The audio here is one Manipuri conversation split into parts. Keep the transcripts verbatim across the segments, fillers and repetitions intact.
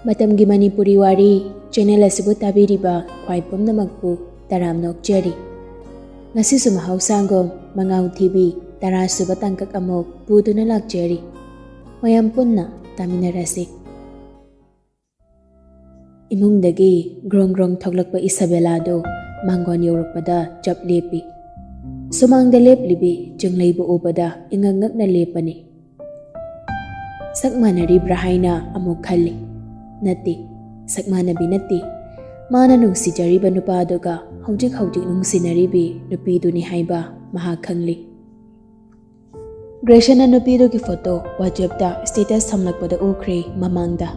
ꯃꯇꯝꯒꯤ ꯃꯅꯤꯄꯨꯔꯤ ꯋꯥꯔꯤ ꯆꯦꯅꯦꯜ ꯑꯁꯤꯕꯨ ꯇꯥꯕꯤꯔꯤꯕ ꯈ꯭ꯋꯥꯏ ꯄꯨꯝꯅꯃꯛꯄꯨ ꯇꯔꯥꯝꯅ ꯑꯣꯛꯆꯔꯤ꯫ ꯉꯁꯤꯁꯨ ꯃꯍꯧꯁꯥꯒꯨꯝ ꯃꯉꯥꯎ ꯊꯤꯕꯤ ꯇꯔꯥꯁꯨꯕ ꯇꯥꯡꯀꯛ ꯑꯃꯨꯛ ꯄꯨꯗꯨꯅ ꯂꯥꯛꯆꯔꯤ꯫ ꯃꯌꯥꯝ ꯄꯨꯟꯅ ꯇꯥꯃꯤꯟꯅꯔꯁꯤ꯫ ꯏꯃꯨꯡꯗꯒꯤ ꯒ꯭ꯔꯣꯡ ꯒ꯭ꯔꯣꯡ ꯊꯣꯛꯂꯛꯄ ꯏꯁꯥꯕꯦꯂꯥꯗꯨ ꯃꯥꯡꯒꯣꯟ ꯌꯧꯔꯛꯄꯗ ꯆꯞ ꯂꯦꯞꯄꯤ꯫ ꯁꯨꯃꯥꯡꯗ ꯂꯦꯞꯂꯤꯕꯤ ꯆꯤꯡꯂꯩꯕꯨ ꯎꯕꯗ ꯏꯉꯛ ꯉꯛꯅ ꯂꯦꯞꯄꯅꯤ꯫ ꯁꯛ ꯃꯥꯟꯅꯔꯤꯕ꯭ꯔꯥ ꯍꯥꯏꯅ ꯑꯃꯨꯛ ꯈꯜꯂꯤ꯫ ꯅꯠꯇꯦ, ꯁꯛ ꯃꯥꯟꯅꯕꯤ ꯅꯠꯇꯦ꯫ ꯃꯥꯅ ꯅꯨꯡꯁꯤꯖꯔꯤꯕ ꯅꯨꯄꯥꯗꯨꯒ ꯍꯧꯖꯤꯛ ꯍꯧꯖꯤꯛ ꯅꯨꯡꯁꯤꯅꯔꯤꯕꯤ ꯅꯨꯄꯤꯗꯨꯅꯤ ꯍꯥꯏꯕ ꯃꯍꯥꯛ ꯈꯪꯂꯤ꯫ ꯒ꯭ꯔꯦꯁꯟꯅ ꯅꯨꯄꯤꯗꯨꯒꯤ ꯐꯣꯇꯣ WhatsApp-ꯇ status ꯊꯝꯂꯛꯄꯗ ꯎꯈ꯭ꯔꯦ ꯃꯃꯥꯡꯗ꯫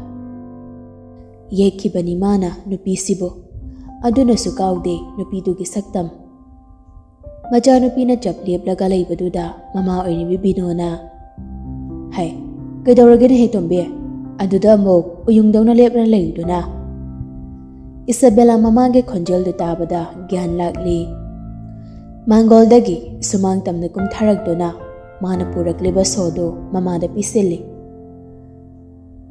ꯌꯦꯛꯈꯤꯕꯅꯤ ꯃꯥꯅ ꯅꯨꯄꯤꯁꯤꯕꯨ꯫ ꯑꯗꯨꯅꯁꯨ ꯀꯥꯎꯗꯦ ꯅꯨꯄꯤꯗꯨꯒꯤ ꯁꯛꯇꯝ꯫ ꯃꯆꯥꯅꯨꯄꯤꯅ ꯆꯞ ꯂꯦꯞꯂꯒ ꯂꯩꯕꯗꯨꯗ ꯃꯃꯥ ꯑꯣꯏꯔꯤꯕꯤ ꯕꯤꯅꯣꯅ, "ꯍꯩ, ꯀꯩꯗꯧꯔꯒꯦꯅꯦꯍꯦ ꯇꯣꯝꯕꯤ? ꯑꯗꯨꯗ ꯑꯃꯨꯛ ꯎꯌꯨꯡꯗꯧꯅ ꯂꯦꯞꯂ ꯂꯩꯔꯤꯗꯨꯅ?" ꯏꯁꯥꯕꯦꯂꯥ ꯃꯃꯥꯒꯤ ꯈꯣꯟꯖꯦꯜꯗꯨ ꯇꯥꯕꯗ ꯒ꯭ꯌꯥꯟ ꯂꯥꯛꯂꯤ꯫ ꯃꯥꯡꯒꯣꯜꯗꯒꯤ ꯁꯨꯃꯥꯡ ꯇꯝꯅ ꯀꯨꯝꯊꯔꯛꯇꯨꯅ ꯃꯥꯅ ꯄꯨꯔꯛꯂꯤꯕ ꯁꯣꯗꯨ ꯃꯃꯥꯗ ꯄꯤꯁꯤꯜꯂꯤ꯫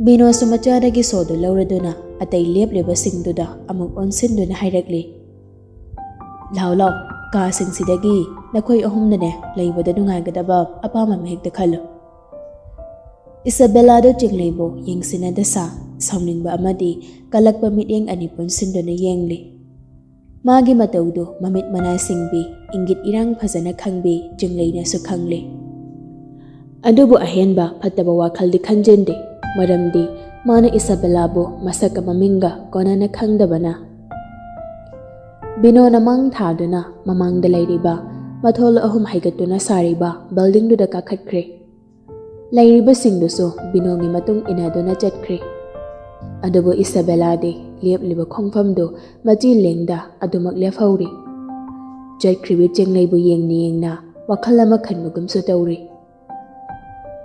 ꯕꯤꯅꯣꯁꯨ ꯃꯆꯥꯗꯒꯤ ꯁꯣꯗꯨ ꯂꯧꯔꯗꯨꯅ ꯑꯇꯩ ꯂꯦꯞꯂꯤꯕꯁꯤꯡꯗꯨꯗ ꯑꯃꯨꯛ ꯑꯣꯟꯁꯤꯟꯗꯨꯅ ꯍꯥꯏꯔꯛꯂꯤ, "ꯂꯥꯎ ꯂꯥꯎ, ꯀꯥꯁꯤꯡꯁꯤꯗꯒꯤ ꯅꯈꯣꯏ ꯑꯍꯨꯝꯅꯅꯦ ꯂꯩꯕꯗ ꯅꯨꯡꯉꯥꯏꯒꯗꯕ ꯑꯄꯥꯝꯕ ꯑꯃ ꯍꯦꯛꯇ ꯈꯜꯂꯨ꯫" ꯏꯁꯥꯕꯦꯂꯥꯗꯣ ꯆꯤꯡꯂꯩꯕꯨ ꯌꯦꯡꯁꯤꯟꯅꯗ ꯁꯥ, ꯁꯥꯎꯅꯤꯡꯕ ꯑꯃꯗꯤ ꯀꯜꯂꯛꯄ ꯃꯤꯠꯌꯦꯡ ꯑꯅꯤ ꯄꯨꯟꯁꯤꯟꯗꯨꯅ ꯌꯦꯡꯂꯤ꯫ ꯃꯥꯒꯤ ꯃꯇꯧꯗꯨ ꯃꯃꯤꯠ ꯃꯅꯥ ꯁꯤꯡꯕꯤ, ꯏꯪꯒꯤꯠ ꯏꯔꯥꯡ ꯐꯖꯅ ꯈꯪꯕꯤ ꯆꯤꯡꯂꯩꯅꯁꯨ ꯈꯪꯂꯤ꯫ ꯑꯗꯨꯕꯨ ꯑꯍꯦꯟꯕ ꯐꯠꯇꯕ ꯋꯥꯈꯜꯗꯤ ꯈꯟꯖꯤꯟꯗꯦ, ꯃꯔꯝꯗꯤ ꯃꯥꯅ ꯏꯁꯥꯕꯦꯂꯥꯕꯨ ꯃꯁꯛꯀ ꯃꯃꯤꯡꯒ ꯀꯣꯟꯅꯅ ꯈꯪꯗꯕꯅ꯫ ꯕꯤꯅꯣꯅ ꯃꯥꯡ ꯊꯥꯗꯨꯅ ꯃꯃꯥꯡꯗ ꯂꯩꯔꯤꯕ ꯃꯊꯣꯜ ꯑꯍꯨꯝ ꯍꯥꯏꯒꯠꯇꯨꯅ ꯁꯥꯔꯤꯕ building-ꯗꯨꯗ ꯀꯥꯈꯠꯈ꯭ꯔꯦ꯫ ꯂꯩꯔꯤꯕꯁꯤꯡꯗꯨꯁꯨ ꯕꯤꯅꯣꯒꯤ ꯃꯇꯨꯡ ꯏꯟꯅꯗꯨꯅ ꯆꯠꯈ꯭ꯔꯦ꯫ ꯑꯗꯨꯕꯨ ꯏꯁꯥꯕꯦꯂꯥꯗꯤ ꯂꯦꯞꯂꯤꯕ ꯈꯣꯡꯐꯝꯗꯨ ꯃꯆꯤ ꯂꯦꯡꯗ ꯑꯗꯨꯃꯛ ꯂꯦꯞꯍꯧꯔꯤ꯫ ꯆꯠꯈ꯭ꯔꯤꯕꯤ ꯆꯤꯡꯂꯩꯕꯨ ꯌꯦꯡꯅ ꯌꯦꯡꯅ ꯋꯥꯈꯜ ꯑꯃ ꯈꯟꯕꯒꯨꯝꯁꯨ ꯇꯧꯔꯤ꯫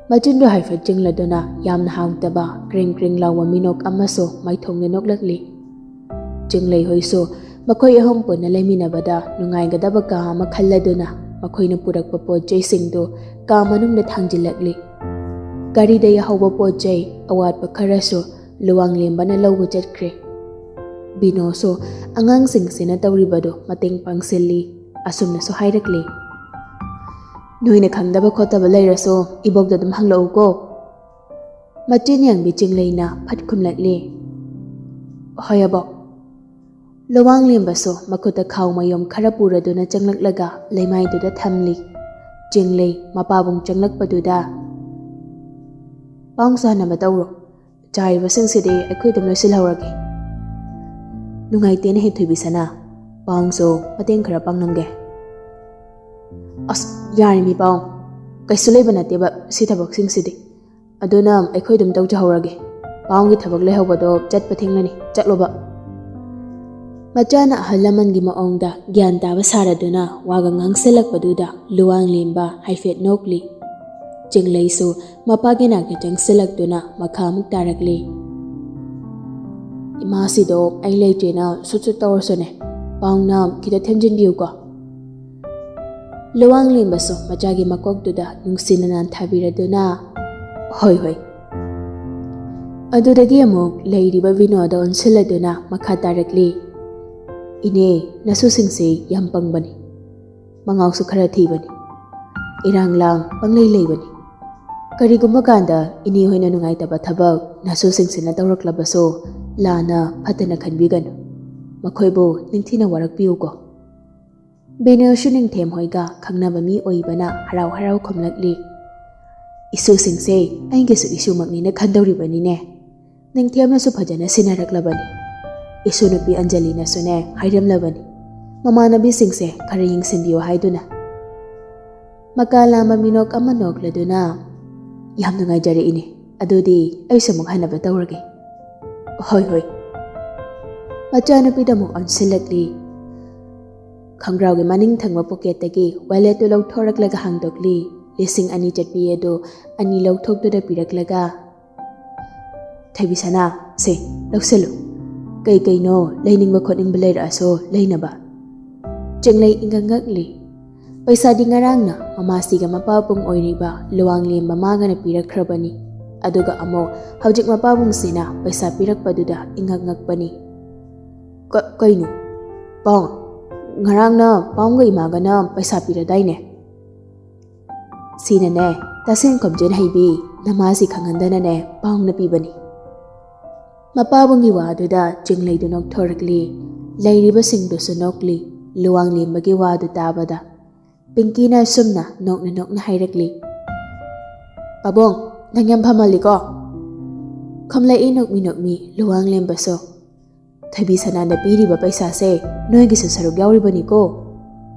ꯃꯆꯤꯟꯗꯨ ꯍꯥꯏꯐꯦꯠ ꯆꯤꯡꯂꯗꯨꯅ ꯌꯥꯝꯅ ꯍꯥꯎꯇꯕ ꯀ꯭ꯔꯤꯡ ꯀ꯭ꯔꯤꯡ ꯂꯥꯎꯕ ꯃꯤꯅꯣꯛ ꯑꯃꯁꯨ ꯃꯥꯏꯊꯣꯡꯗ ꯅꯣꯛꯂꯛꯂꯤ꯫ ꯆꯤꯡꯂꯩ ꯍꯣꯏꯁꯨ ꯃꯈꯣꯏ ꯑꯍꯨꯝ ꯄꯨꯟꯅ ꯂꯩꯃꯤꯟꯅꯕꯗ ꯅꯨꯡꯉꯥꯏꯒꯗꯕ ꯀꯥ ꯑꯃ ꯈꯜꯂꯗꯨꯅ ꯃꯈꯣꯏꯅ ꯄꯨꯔꯛꯄ ꯄꯣꯠ ꯆꯩꯁꯤꯡꯗꯨ ꯀꯥ ꯃꯅꯨꯡꯗ ꯊꯥꯡꯖꯤꯜꯂꯛꯂꯤ꯫ ꯒꯥꯔꯤꯗ ꯌꯥꯍꯧꯕ ꯄꯣꯠ ꯆꯩ ꯑꯋꯥꯠꯄ ꯈꯔꯁꯨ ꯂꯨꯋꯥꯡꯂꯦꯝꯕꯅ ꯂꯧꯕ ꯆꯠꯈ꯭ꯔꯦ꯫ ꯕꯤꯅꯣꯁꯨ ꯑꯉꯥꯡꯁꯤꯡꯁꯤꯅ ꯇꯧꯔꯤꯕꯗꯨ ꯃꯇꯦꯡ ꯄꯥꯡꯁꯤꯜꯂꯤ꯫ ꯑꯁꯨꯝꯅꯁꯨ ꯍꯥꯏꯔꯛꯂꯤ, "ꯅꯣꯏꯅ ꯈꯪꯗꯕ ꯈꯣꯠꯇꯕ ꯂꯩꯔꯁꯨ ꯏꯕꯣꯛꯇ ꯑꯗꯨꯝ ꯍꯪꯂꯛꯎꯀꯣ"꯫ ꯃꯆꯤꯟ ꯌꯥꯡꯕꯤ ꯆꯤꯡꯂꯩꯅ ꯐꯠ ꯈꯨꯝꯂꯛꯂꯤ, "ꯍꯣꯏ ꯑꯕꯣꯛ"꯫ ꯂꯨꯋꯥꯡꯂꯦꯝꯕꯁꯨ ꯃꯈꯨꯠꯇ ꯈꯥꯎ ꯃꯌꯨꯝ ꯈꯔ ꯄꯨꯔꯗꯨꯅ ꯆꯪꯂꯛꯂꯒ ꯂꯩꯃꯥꯏꯗꯨꯗ ꯊꯝꯂꯤ꯫ ꯆꯤꯡꯂꯩ ꯃꯄꯥꯕꯨꯡ ꯆꯪꯂꯛꯄꯗꯨꯗ, "ꯄꯥꯎ ꯁꯥꯟꯅꯕ ꯇꯧꯔꯣ꯫ ꯆꯥꯏꯔꯤꯕꯁꯤꯡꯁꯤꯗꯤ ꯑꯩꯈꯣꯏ ꯑꯗꯨꯝ ꯂꯣꯏꯁꯤꯜꯍꯧꯔꯒꯦ"꯫ "ꯅꯨꯡꯉꯥꯏꯇꯦꯅꯦ ꯍꯦ ꯊꯣꯏꯕꯤꯁꯅꯥ, ꯄꯥꯎꯁꯨ ꯃꯇꯦꯡ ꯈꯔ ꯄꯥꯡꯂꯝꯒꯦ"꯫ "ꯑꯁ, ꯌꯥꯔꯦ ꯃꯤ ꯄꯥꯎ, ꯀꯩꯁꯨ ꯂꯩꯕ ꯅꯠꯇꯦꯕ ꯁꯤ ꯊꯕꯛꯁꯤꯡꯁꯤꯗꯤ꯫ ꯑꯗꯨꯅ ꯑꯩꯈꯣꯏ ꯑꯗꯨꯝ ꯇꯧꯖꯍꯧꯔꯒꯦ꯫ ꯄꯥꯎꯒꯤ ꯊꯕꯛ ꯂꯩꯍꯧꯕꯗꯣ ꯆꯠꯄ ꯊꯦꯡꯂꯅꯤ, ꯆꯠꯂꯣꯕ"꯫ ꯃꯆꯥꯅ ꯑꯍꯜ ꯂꯃꯟꯒꯤ ꯃꯑꯣꯡꯗ ꯒ꯭ꯌꯥꯟ ꯇꯥꯕ ꯁꯥꯔꯗꯨꯅ ꯋꯥꯒ ꯉꯥꯡꯁꯤꯜꯂꯛꯄꯗꯨꯗ ꯂꯨꯋꯥꯡꯂꯦꯝꯕ ꯍꯥꯏꯐꯦꯠ ꯅꯣꯛꯂꯤ꯫ ꯆꯤꯡꯂꯩꯁꯨ ꯃꯄꯥꯒꯤ ꯅꯥꯛꯇ ꯆꯪꯁꯤꯜꯂꯛꯇꯨꯅ ꯃꯈꯥ ꯑꯃꯨꯛ ꯇꯥꯔꯛꯂꯤ꯫ "ꯏꯃꯥꯁꯤꯗꯣ ꯑꯩ ꯂꯩꯇ꯭ꯔꯦꯅ ꯁꯨꯠ ꯁꯨꯠ ꯇꯧꯔꯁꯨꯅꯦ, ꯄꯥꯎꯅ ꯈꯤꯇ ꯊꯦꯝꯖꯤꯟꯕꯤꯌꯨꯀꯣ"꯫ ꯂꯨꯋꯥꯡꯂꯦꯝꯕꯁꯨ ꯃꯆꯥꯒꯤ ꯃꯀꯣꯛꯇꯨꯗ ꯅꯨꯡꯁꯤꯅ ꯅꯥꯟꯊꯕꯤꯔꯗꯨꯅ, "ꯍꯣꯏ, ꯍꯣꯏ"꯫ ꯑꯗꯨꯗꯒꯤ ꯑꯃꯨꯛ ꯂꯩꯔꯤꯕ ꯕꯤꯅꯣꯗ ꯑꯣꯟꯁꯤꯜꯂꯗꯨꯅ ꯃꯈꯥ ꯇꯥꯔꯛꯂꯤ, "ꯏꯅꯦ, ꯅꯁꯨꯁꯤꯡꯁꯦ ꯌꯥꯝ ꯄꯪꯕꯅꯤ꯫ ꯃꯉꯥꯎꯁꯨ ꯈꯔ ꯊꯤꯕꯅꯤ꯫ ꯏꯔꯥꯡ ꯂꯥꯡ ꯄꯪꯂꯩ ꯂꯩꯕꯅꯤ꯫ ꯀꯔꯤꯒꯨꯝꯕ ꯀꯥꯟꯗ ꯏꯅꯦ ꯍꯣꯏꯅ ꯅꯨꯡꯉꯥꯏꯇꯕ ꯊꯕꯛ ꯅꯁꯨꯁꯤꯡꯁꯤꯅ ꯇꯧꯔꯛꯂꯕꯁꯨ ꯂꯥꯟꯅ ꯐꯠꯇꯅ ꯈꯟꯕꯤꯒꯅꯨ꯫ ꯃꯈꯣꯏꯕꯨ ꯅꯤꯡꯊꯤꯅ ꯋꯥꯔꯛꯄꯤꯌꯨꯀꯣ"꯫ ꯕꯤꯅꯣꯁꯨ ꯅꯤꯡꯊꯦꯝ ꯍꯣꯏꯒ ꯈꯪꯅꯕ ꯃꯤ ꯑꯣꯏꯕꯅ ꯍꯔꯥꯎ ꯍꯔꯥꯎ ꯈꯨꯝꯂꯛꯂꯤ, "ꯏꯁꯨꯁꯤꯡꯁꯦ ꯑꯩꯒꯤꯁꯨ ꯏꯁꯨꯃꯛꯅꯤꯅ ꯈꯟꯗꯧꯔꯤꯕꯅꯤꯅꯦ꯫ ꯅꯤꯡꯊꯦꯝꯅꯁꯨ ꯐꯖꯅ ꯁꯤꯟꯅꯔꯛꯂꯕꯅꯤ꯫ ꯏꯁꯨ ꯅꯨꯄꯤ ꯑꯟꯖꯂꯤꯅꯁꯨꯅꯦ ꯍꯥꯏꯔꯝꯂꯕꯅꯤ, ꯃꯃꯥꯟꯅꯕꯤꯁꯤꯡꯁꯦ ꯈꯔ ꯌꯦꯡꯁꯤꯟꯕꯤꯌꯨ ꯍꯥꯏꯗꯨꯅ"꯫ ꯃꯀꯥ ꯂꯥꯝꯕ ꯃꯤꯅꯣꯛ ꯑꯃ ꯅꯣꯛꯂꯗꯨꯅ, "ꯌꯥꯝ ꯅꯨꯡꯉꯥꯏꯖꯔꯦ ꯏꯅꯦ, ꯑꯗꯨꯗꯤ ꯑꯩꯁꯨ ꯑꯃꯨꯛ ꯍꯟꯅꯕ ꯇꯧꯔꯒꯦ"꯫ "ꯍꯣꯏ, ꯍꯣꯏ"꯫ ꯃꯆꯥꯅꯨꯄꯤꯗ ꯑꯃꯨꯛ ꯑꯣꯟꯁꯤꯜꯂꯛꯂꯤ꯫ ꯈꯪꯒ꯭ꯔꯥꯎꯒꯤ ꯃꯅꯤꯡ ꯊꯪꯕ ꯄꯣꯀꯦꯠꯇꯒꯤ ꯋꯥꯂꯦꯠꯇꯨ ꯂꯧꯊꯣꯔꯛꯂꯒ ꯍꯥꯡꯗꯣꯛꯂꯤ꯫ ꯂꯤꯁꯤꯡ ꯑꯅꯤ ꯆꯠꯄꯤ ꯑꯗꯨ ꯑꯅꯤ ꯂꯧꯊꯣꯛꯇꯨꯅ ꯄꯤꯔꯛꯂꯒ, "ꯊꯣꯏꯕꯤꯁꯅꯥ, ꯁꯦ, ꯂꯧꯁꯤꯜꯂꯨ꯫ ꯀꯩ ꯀꯩꯅꯣ ꯂꯩꯅꯤꯡꯕ ꯈꯣꯠꯅꯤꯡꯕ ꯂꯩꯔꯛꯑꯁꯨ ꯂꯩꯅꯕ"꯫ ꯆꯤꯡꯂꯩ ꯏꯪꯒꯪꯉꯛꯂꯤ꯫ ꯄꯩꯁꯥꯗꯤ ꯉꯔꯥꯡꯅ ꯃꯃꯥꯁꯤꯒ ꯃꯄꯥꯕꯨꯡ ꯑꯣꯏꯔꯤꯕ ꯂꯨꯋꯥꯡꯂꯦꯝꯕ ꯃꯥꯒꯅ ꯄꯤꯔꯛꯈ꯭ꯔꯕꯅꯤ꯫ ꯑꯗꯨꯒ ꯑꯃꯨꯛ ꯍꯧꯖꯤꯛ ꯃꯄꯥꯕꯨꯡꯁꯤꯅ ꯄꯩꯁꯥ ꯄꯤꯔꯛꯄꯗꯨꯗ ꯏꯉꯛ ꯉꯛꯄꯅꯤ꯫ "ꯀ-, ꯀꯩꯅꯣ? ꯄꯥꯎ, ꯉꯔꯥꯡꯅ ꯄꯥꯎꯒ ꯏꯃꯥꯒꯅ ꯄꯩꯁꯥ ꯄꯤꯔꯗꯥꯏꯅꯦ?" "ꯁꯤꯅꯅꯦ, ꯇꯥꯁꯦꯡ ꯈꯣꯝꯖꯤꯟ ꯍꯩꯕꯤ, ꯅꯃꯥꯁꯤ ꯈꯪꯍꯟꯗꯅꯅꯦ ꯄꯥꯎꯅ ꯄꯤꯕꯅꯤ꯫" ꯃꯄꯥꯕꯨꯡꯒꯤ ꯋꯥꯗꯨꯗ ꯆꯤꯡꯂꯩꯗꯨ ꯅꯣꯛꯊꯣꯔꯛꯂꯤ꯫ ꯂꯩꯔꯤꯕꯁꯤꯡꯗꯨꯁꯨ ꯅꯣꯛꯂꯤ꯫ ꯂꯨꯋꯥꯡꯂꯦꯝꯕꯒꯤ ꯋꯥꯗꯨ ꯇꯥꯕꯗ ꯄꯤꯡꯀꯤꯅ ꯑꯁꯨꯝꯅ ꯅꯣꯛꯅ ꯅꯣꯛꯅ ꯍꯥꯏꯔꯛꯂꯤ, "ꯄꯥꯕꯨꯡ, ꯅꯪ ꯌꯥꯝ ꯐꯃꯜꯂꯤꯀꯣ?" ꯈꯨꯝꯂꯛꯏ ꯅꯣꯛꯃꯤ ꯅꯣꯛꯃꯤ ꯂꯨꯋꯥꯡꯂꯦꯝꯕꯁꯨ꯫ "ꯊꯣꯏꯕꯤ ꯁꯅꯥꯅ ꯄꯤꯔꯤꯕ ꯄꯩꯁꯥꯁꯦ ꯅꯣꯏꯒꯤꯁꯨ ꯁꯔꯨꯛ ꯌꯥꯎꯔꯤꯕꯅꯤꯀꯣ꯫"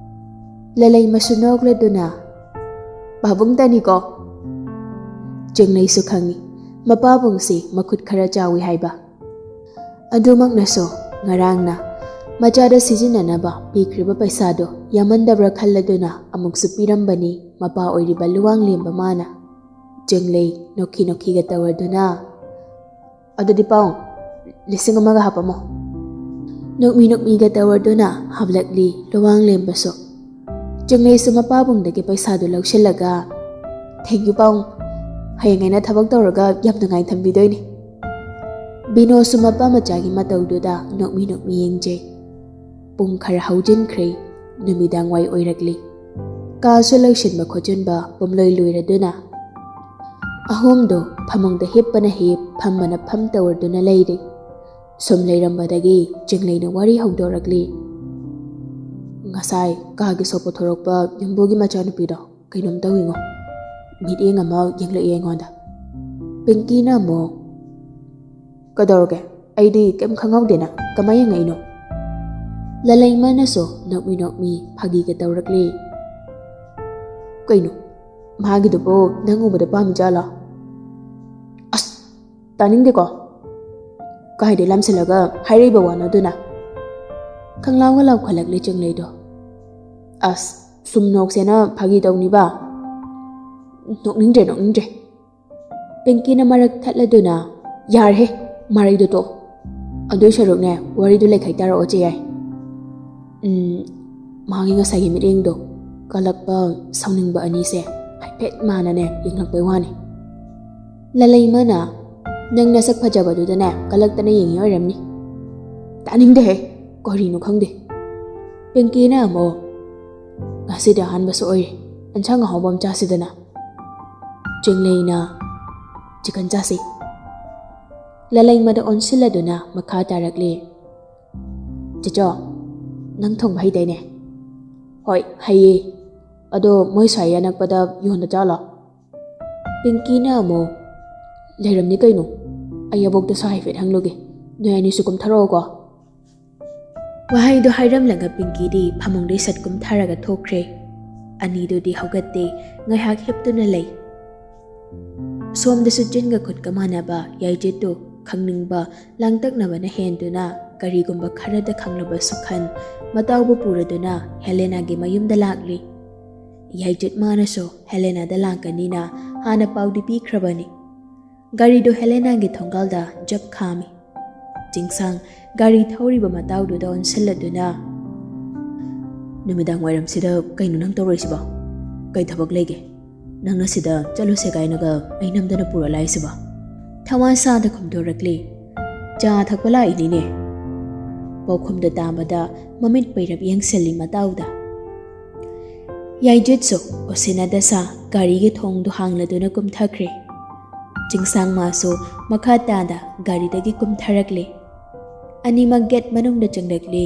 ꯂꯂꯩꯃꯁꯨ ꯅꯣꯛꯂꯗꯨꯅ, "ꯄꯥꯕꯨꯡꯇꯅꯤꯀꯣ?" ꯆꯤꯡꯂꯩꯁꯨ ꯈꯪꯏ, ꯃꯄꯥꯕꯨꯡꯁꯤ ꯃꯈꯨꯠ ꯈꯔ ꯆꯥꯎꯏ ꯍꯥꯏꯕ꯫ ꯑꯗꯨꯃꯛꯅꯁꯨ ꯉꯔꯥꯡꯅ ꯃꯆꯥꯗ ꯁꯤꯖꯤꯟꯅꯅꯕ ꯄꯤꯈ꯭ꯔꯤꯕ ꯄꯩꯁꯥꯗꯨ ꯌꯥꯝꯃꯟꯗꯕ꯭ꯔꯥ ꯈꯜꯂꯗꯨꯅ ꯑꯃꯨꯛꯁꯨ ꯄꯤꯔꯝꯕꯅꯤ ꯃꯄꯥ ꯑꯣꯏꯔꯤꯕ ꯂꯨꯋꯥꯡꯂꯦꯝꯕ ꯃꯥꯅ꯫ ꯆꯤꯡꯂꯩ ꯅꯣꯛꯈꯤ ꯅꯣꯛꯈꯤꯒ ꯇꯧꯔꯗꯨꯅ, "ꯑꯗꯨꯗꯤ ꯄꯥꯎ, ꯂꯤꯁꯤꯡ ꯑꯃꯒ ꯍꯥꯞꯄꯝꯃꯣ꯫" ꯅꯣꯛꯃꯤ ꯅꯣꯛꯃꯤꯒ ꯇꯧꯔꯗꯨꯅ ꯍꯥꯞꯂꯛꯂꯤ ꯂꯨꯋꯥꯡꯂꯦꯝꯕꯁꯨ꯫ ꯆꯤꯡꯂꯩꯁꯨ ꯃꯄꯥꯕꯨꯡꯗꯒꯤ ꯄꯩꯁꯥꯗꯨ ꯂꯧꯁꯤꯜꯂꯒ, "Thank you ꯄꯥꯎ, ꯍꯌꯦꯡ ꯑꯩꯅ ꯊꯕꯛ ꯇꯧꯔꯒ ꯌꯥꯝ ꯅꯨꯡꯉꯥꯏꯅ ꯊꯝꯕꯤꯗꯣꯏꯅꯤ꯫" ꯕꯤꯅꯣꯁꯨ ꯃꯄꯥ ꯃꯆꯥꯒꯤ ꯃꯇꯧꯗꯨꯗ ꯅꯣꯛꯃꯤ ꯅꯣꯛꯃꯤ ꯌꯦꯡꯖꯩ꯫ ꯄꯨꯡ ꯈꯔ ꯍꯧꯖꯤꯟꯈ꯭ꯔꯦ, ꯅꯨꯃꯤꯗꯥꯡ ꯋꯥꯏ ꯑꯣꯏꯔꯛꯂꯤ꯫ ꯀꯥꯁꯨ ꯂꯣꯏꯁꯤꯟꯕ ꯈꯣꯠꯆꯤꯟꯕ ꯄꯨꯝꯂꯣꯏ ꯂꯣꯏꯔꯗꯨꯅ ꯑꯍꯨꯝꯗꯨ ꯐꯃꯨꯡꯗ ꯍꯤꯞꯄꯅ ꯍꯤꯞ, ꯐꯝꯕꯅ ꯐꯝ ꯇꯧꯔꯗꯨꯅ ꯂꯩꯔꯤ꯫ ꯁꯨꯝ ꯂꯩꯔꯝꯕꯗꯒꯤ ꯆꯤꯡꯂꯩꯅ ꯋꯥꯔꯤ ꯍꯧꯗꯣꯔꯛꯂꯤ꯫ "ꯉꯁꯥꯏ ꯀꯥꯒꯤ ꯁꯣꯛ ꯄꯨꯊꯣꯔꯛꯄ ꯌꯨꯝꯕꯨꯒꯤ ꯃꯆꯥꯅꯨꯄꯤꯗꯣ ꯀꯩꯅꯣꯝ ꯇꯧꯏꯉꯣ꯫ ꯃꯤꯠꯌꯦꯡ ꯑꯃ ꯌꯦꯡꯂꯛꯑꯦ ꯑꯩꯉꯣꯟꯗ꯫" ꯄꯤꯡꯀꯤꯅ ꯑꯃꯨꯛ, "ꯀꯩꯗꯧꯔꯒꯦ? ꯑꯩꯗꯤ ꯀꯩꯝ ꯈꯪꯍꯧꯗꯦꯅ, ꯀꯃꯥꯏ ꯌꯦꯡꯉꯛꯏꯅꯣ?" ꯂꯂꯩꯃꯅꯁꯨ ꯅꯣꯛꯃꯤ ꯅꯣꯛꯃꯤ ꯐꯥꯒꯤꯒ ꯇꯧꯔꯛꯂꯤ꯫ "ꯀꯩꯅꯣ, ꯃꯥꯒꯤꯗꯨꯕꯨ ꯅꯪ ꯎꯕꯗ ꯄꯥꯝꯃꯤꯖꯥꯠꯂꯣ?" "ꯑꯁ, ꯇꯥꯅꯤꯡꯗꯦꯀꯣ꯫ ꯀꯥꯏꯗꯩ ꯂꯥꯝꯁꯤꯜꯂꯒ ꯍꯥꯏꯔꯛꯏꯕ ꯋꯥꯅꯣ ꯑꯗꯨꯅ?" ꯈꯪꯂꯥꯎꯒ ꯂꯥꯎꯈꯠꯂꯛꯂꯤ ꯆꯤꯡꯂꯩꯗꯣ꯫ "ꯑꯁ, ꯁꯨꯝ ꯅꯣꯛꯁꯦꯅ ꯐꯥꯒꯤ ꯇꯧꯅꯤꯕ꯫ ꯅꯣꯛꯅꯤꯡꯗ꯭ꯔꯦ, ꯅꯣꯛꯅꯤꯡꯗ꯭ꯔꯦ꯫" ꯄꯤꯡꯀꯤꯅ ꯃꯔꯛ ꯊꯠꯂꯗꯨꯅ, "ꯌꯥꯔꯦꯍꯦ, ꯃꯔꯩꯗꯣ ꯇꯣꯛꯑꯣ꯫ ꯑꯗꯨꯏ ꯁꯔꯨꯛꯅꯦ, ꯋꯥꯔꯤꯗꯣ ꯂꯩꯈꯥꯏ ꯇꯥꯔꯛꯑꯣ ꯆꯦ ꯌꯥꯏ꯫" ꯎꯝ, ꯃꯥꯒꯤ ꯉꯁꯥꯏꯒꯤ ꯃꯤꯠꯌꯦꯡꯗꯣ ꯀꯜꯂꯛꯄ, ꯁꯥꯎꯅꯤꯡꯕ ꯑꯅꯤꯁꯦ ꯍꯥꯏꯐꯦꯠ ꯃꯥꯟꯅꯅꯦ ꯌꯦꯡꯂꯛꯄꯩ ꯋꯥꯅꯤ꯫ ꯂꯂꯩꯃꯅ, "ꯅꯪ ꯅꯁꯛ ꯐꯖꯕꯗꯨꯗꯅꯦ ꯀꯜꯂꯛꯇꯅ ꯌꯦꯡꯉꯤ ꯑꯣꯏꯔꯝꯅꯤ꯫" "ꯇꯥꯅꯤꯡꯗꯦꯍꯦ, ꯀꯔꯤꯅꯣ ꯈꯪꯗꯦ꯫" ꯄꯤꯡꯀꯤꯅ ꯑꯃꯨꯛ, "ꯉꯁꯤꯗꯤ ꯑꯍꯥꯟꯕꯁꯨ ꯑꯣꯏꯔꯦ, ꯑꯦꯟꯁꯥꯡ ꯑꯍꯥꯎꯕ ꯑꯃ ꯆꯥꯁꯤꯗꯅ꯫" ꯆꯤꯡꯂꯩꯅ, "ꯆꯤꯀꯟ ꯆꯥꯁꯤ꯫" ꯂꯂꯩꯃꯗ ꯑꯣꯟꯁꯤꯜꯂꯗꯨꯅ ꯃꯈꯥ ꯇꯥꯔꯛꯂꯤ, "ꯆꯦꯆꯣ, ꯅꯪ ꯊꯣꯡꯕ ꯍꯩꯗꯥꯏꯅꯦ?" "ꯍꯣꯏ, ꯍꯩꯌꯦ꯫ ꯑꯗꯣ ꯃꯣꯏ ꯁ꯭ꯋꯥꯏ ꯑꯅꯛꯄꯗ ꯌꯣꯟꯗ ꯆꯥꯂꯣ?" ꯄꯤꯡꯀꯤꯅ ꯑꯃꯨꯛ, "ꯂꯩꯔꯝꯅꯤ ꯀꯩꯅꯣ꯫ ꯑꯩ ꯑꯕꯣꯛꯇꯁꯨ ꯍꯥꯏꯐꯦꯠ ꯍꯪꯂꯨꯒꯦ꯫ ꯅꯣꯏ ꯑꯅꯤꯁꯨ ꯀꯨꯝꯊꯔꯛꯑꯣꯀꯣ꯫" ꯋꯥꯍꯩꯗꯣ ꯍꯥꯏꯔꯝꯂꯒ ꯄꯤꯡꯀꯤꯗꯤ ꯐꯃꯨꯡꯗꯩ ꯁꯠ ꯀꯨꯝꯊꯔꯒ ꯊꯣꯛꯈ꯭ꯔꯦ꯫ ꯑꯅꯤꯗꯨꯗꯤ ꯍꯧꯒꯠꯇꯦ, ꯉꯥꯏꯍꯥꯛ ꯍꯤꯞꯇꯨꯅ ꯂꯩ꯫ ꯁꯣꯝꯗꯁꯨ ꯆꯤꯟꯒ ꯈꯨꯠꯀ ꯃꯥꯟꯅꯕ ꯌꯥꯏꯖꯤꯠꯇꯨ ꯈꯪꯅꯤꯡꯕ ꯂꯥꯡꯇꯛꯅꯕꯅ ꯍꯦꯟꯗꯨꯅ ꯀꯔꯤꯒꯨꯝꯕ ꯈꯔꯗ ꯈꯪꯂꯕꯁꯨ ꯈꯟ ꯃꯇꯥꯎꯕꯨ ꯄꯨꯔꯗꯨꯅ ꯍꯦꯂꯦꯅꯥꯒꯤ ꯃꯌꯨꯝꯗ ꯂꯥꯛꯂꯤ꯫ ꯌꯥꯏꯖꯤꯠ ꯃꯥꯅꯁꯨ ꯍꯦꯂꯦꯅꯥꯗ ꯂꯥꯛꯀꯅꯤꯅ ꯍꯥꯟꯅ ꯄꯥꯎꯗꯤ ꯄꯤꯈ꯭ꯔꯕꯅꯤ꯫ ꯒꯥꯔꯤꯗꯨ ꯍꯦꯂꯦꯅꯥꯒꯤ ꯊꯣꯡꯒꯥꯜꯗ ꯖꯞ ꯈꯥꯝꯃꯤ꯫ ꯆꯤꯡꯁꯥꯡ ꯒꯥꯔꯤ ꯊꯧꯔꯤꯕ ꯃꯇꯥꯎꯗꯨꯗ ꯑꯣꯟꯁꯤꯜꯂꯗꯨꯅ, "ꯅꯨꯃꯤꯗꯥꯡ ꯋꯥꯏꯔꯝꯁꯤꯗ ꯀꯩꯅꯣ ꯅꯪ ꯇꯧꯔꯛꯏꯁꯤꯕꯣ? ꯀꯩ ꯊꯕꯛ ꯂꯩꯒꯦ? ꯅꯪꯅ ꯁꯤꯗ ꯆꯠꯂꯨꯁꯦ ꯀꯥꯏꯅꯒ ꯑꯩ ꯅꯝꯗꯅ ꯄꯨꯔ ꯂꯥꯛꯏꯁꯤꯕꯣ?" ꯊꯋꯥ ꯁꯥꯗ ꯈꯨꯝꯗꯣꯔꯛꯂꯤ, "ꯆꯥ ꯊꯛꯄ ꯂꯥꯛꯏꯅꯤꯅꯦ꯫" ꯄꯥꯎꯈꯨꯝꯗ ꯇꯥꯕꯗ ꯃꯃꯤꯠ ꯄꯩꯔꯞ ꯌꯦꯡꯁꯤꯜꯂꯤ ꯃꯇꯥꯎꯗ꯫ ꯌꯥꯏꯖꯤꯠꯁꯨ ꯎꯁꯤꯟꯅꯗ ꯁꯥ ꯒꯥꯔꯤꯒꯤ ꯊꯣꯡꯗꯨ ꯍꯥꯡꯂꯗꯨꯅ ꯀꯨꯝꯊꯈ꯭ꯔꯦ꯫ ꯆꯤꯡꯁꯥꯡ ꯃꯥꯁꯨ ꯃꯈꯥ ꯇꯥꯅ ꯒꯥꯔꯤꯗꯒꯤ ꯀꯨꯝꯊꯔꯛꯂꯦ꯫ ꯑꯅꯤꯃꯛ ꯒꯦꯠ ꯃꯅꯨꯡꯗ ꯆꯪꯂꯛꯂꯦ꯫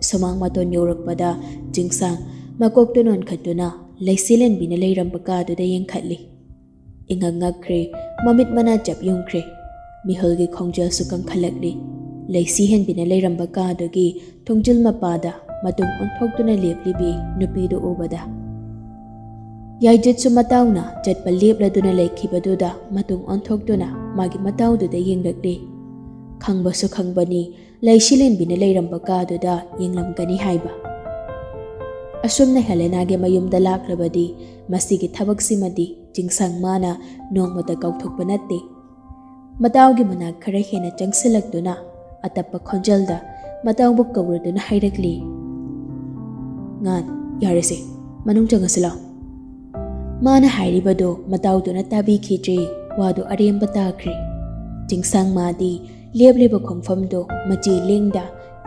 ꯁꯨꯃꯥꯡ ꯃꯇꯣꯟ ꯌꯧꯔꯛꯄꯗ ꯆꯤꯡꯁꯥꯡ ꯃꯀꯣꯛꯇꯨ ꯅꯣꯟꯈꯠꯇꯨꯅ ꯂꯩꯁꯤ ꯂꯦꯟꯕꯤꯅ ꯂꯩꯔꯝꯕ ꯀꯥꯗꯨꯗ ꯌꯦꯡꯈꯠꯂꯤ꯫ ꯏꯉꯛ ꯉꯛꯈ꯭ꯔꯦ, ꯃꯃꯤꯠ ꯃꯅꯥ ꯆꯞ ꯌꯨꯡꯈ꯭ꯔꯦ꯫ ꯃꯤꯍꯨꯜꯒꯤ ꯈꯣꯡꯖꯦꯜꯁꯨ ꯀꯟꯈꯠꯂꯛꯂꯤ꯫ ꯂꯩꯁꯤ ꯍꯦꯟꯕꯤꯅ ꯂꯩꯔꯝꯕ ꯀꯥꯗꯨꯒꯤ ꯊꯣꯡꯖꯤꯜ ꯃꯄꯥꯗ ꯃꯇꯨꯡ ꯑꯣꯟꯊꯣꯛꯇꯨꯅ ꯂꯦꯞꯂꯤꯕꯤ ꯅꯨꯄꯤꯗꯨ ꯎꯕꯗ꯫ ꯌꯥꯏꯖꯤꯠꯁꯨ ꯃꯇꯥꯎꯅ ꯆꯠꯄ ꯂꯦꯞꯂꯗꯨꯅ ꯂꯩꯈꯤꯕꯗꯨꯗ ꯃꯇꯨꯡ ꯑꯣꯟꯊꯣꯛꯇꯨꯅ ꯃꯥꯒꯤ ꯃꯇꯥꯎꯗꯨꯗ ꯌꯦꯡꯂꯛꯂꯤ꯫ ꯈꯪꯕꯁꯨ ꯈꯪꯕꯅꯤ, ꯂꯩꯁꯤ ꯂꯦꯟꯕꯤꯅ ꯂꯩꯔꯝꯕ ꯀꯥꯗꯨꯗ ꯌꯦꯡꯂꯝꯒꯅꯤ ꯍꯥꯏꯕ꯫ ꯑꯁꯨꯝꯅ ꯍꯦꯂꯦꯅꯥꯒꯤ ꯃꯌꯨꯝꯗ ꯂꯥꯛꯂꯕꯗꯤ ꯃꯁꯤꯒꯤ ꯊꯕꯛꯁꯤꯃꯗꯤ ꯆꯤꯡꯁꯥꯡ ꯃꯥꯅ ꯅꯣꯡꯃꯇ ꯀꯥꯎꯊꯣꯛꯄ ꯅꯠꯇꯦ꯫ ꯃꯇꯥꯎꯒꯤ ꯃꯅꯥꯛ ꯈꯔ ꯍꯦꯟꯅ ꯆꯪꯁꯤꯜꯂꯛꯇꯨꯅ ꯑꯇꯞꯄ ꯈꯣꯟꯖꯦꯜꯗ ꯃꯇꯥꯎꯕꯨ ꯀꯧꯔꯗꯨꯅ ꯍꯥꯏꯔꯛꯂꯤ, "ꯉꯥꯟ, ꯌꯥꯔꯦꯁꯦ, ꯃꯅꯨꯡ ꯆꯪꯉꯁꯤ ꯂꯥꯎ꯫" ꯃꯥꯅ ꯍꯥꯏꯔꯤꯕꯗꯨ ꯃꯇꯥꯎꯗꯨꯅ ꯇꯥꯕꯤꯈꯤꯗ꯭ꯔꯦ꯫ ꯋꯥꯗꯨ ꯑꯔꯦꯝꯕ ꯇꯥꯈ꯭ꯔꯦ꯫ ꯆꯤꯡꯁꯥꯡ ꯃꯥꯗꯤ ꯂꯦꯞꯂꯤꯕ ꯈꯣꯡꯐꯝꯗꯨ ꯃꯆꯤ ꯂꯦꯡꯗ,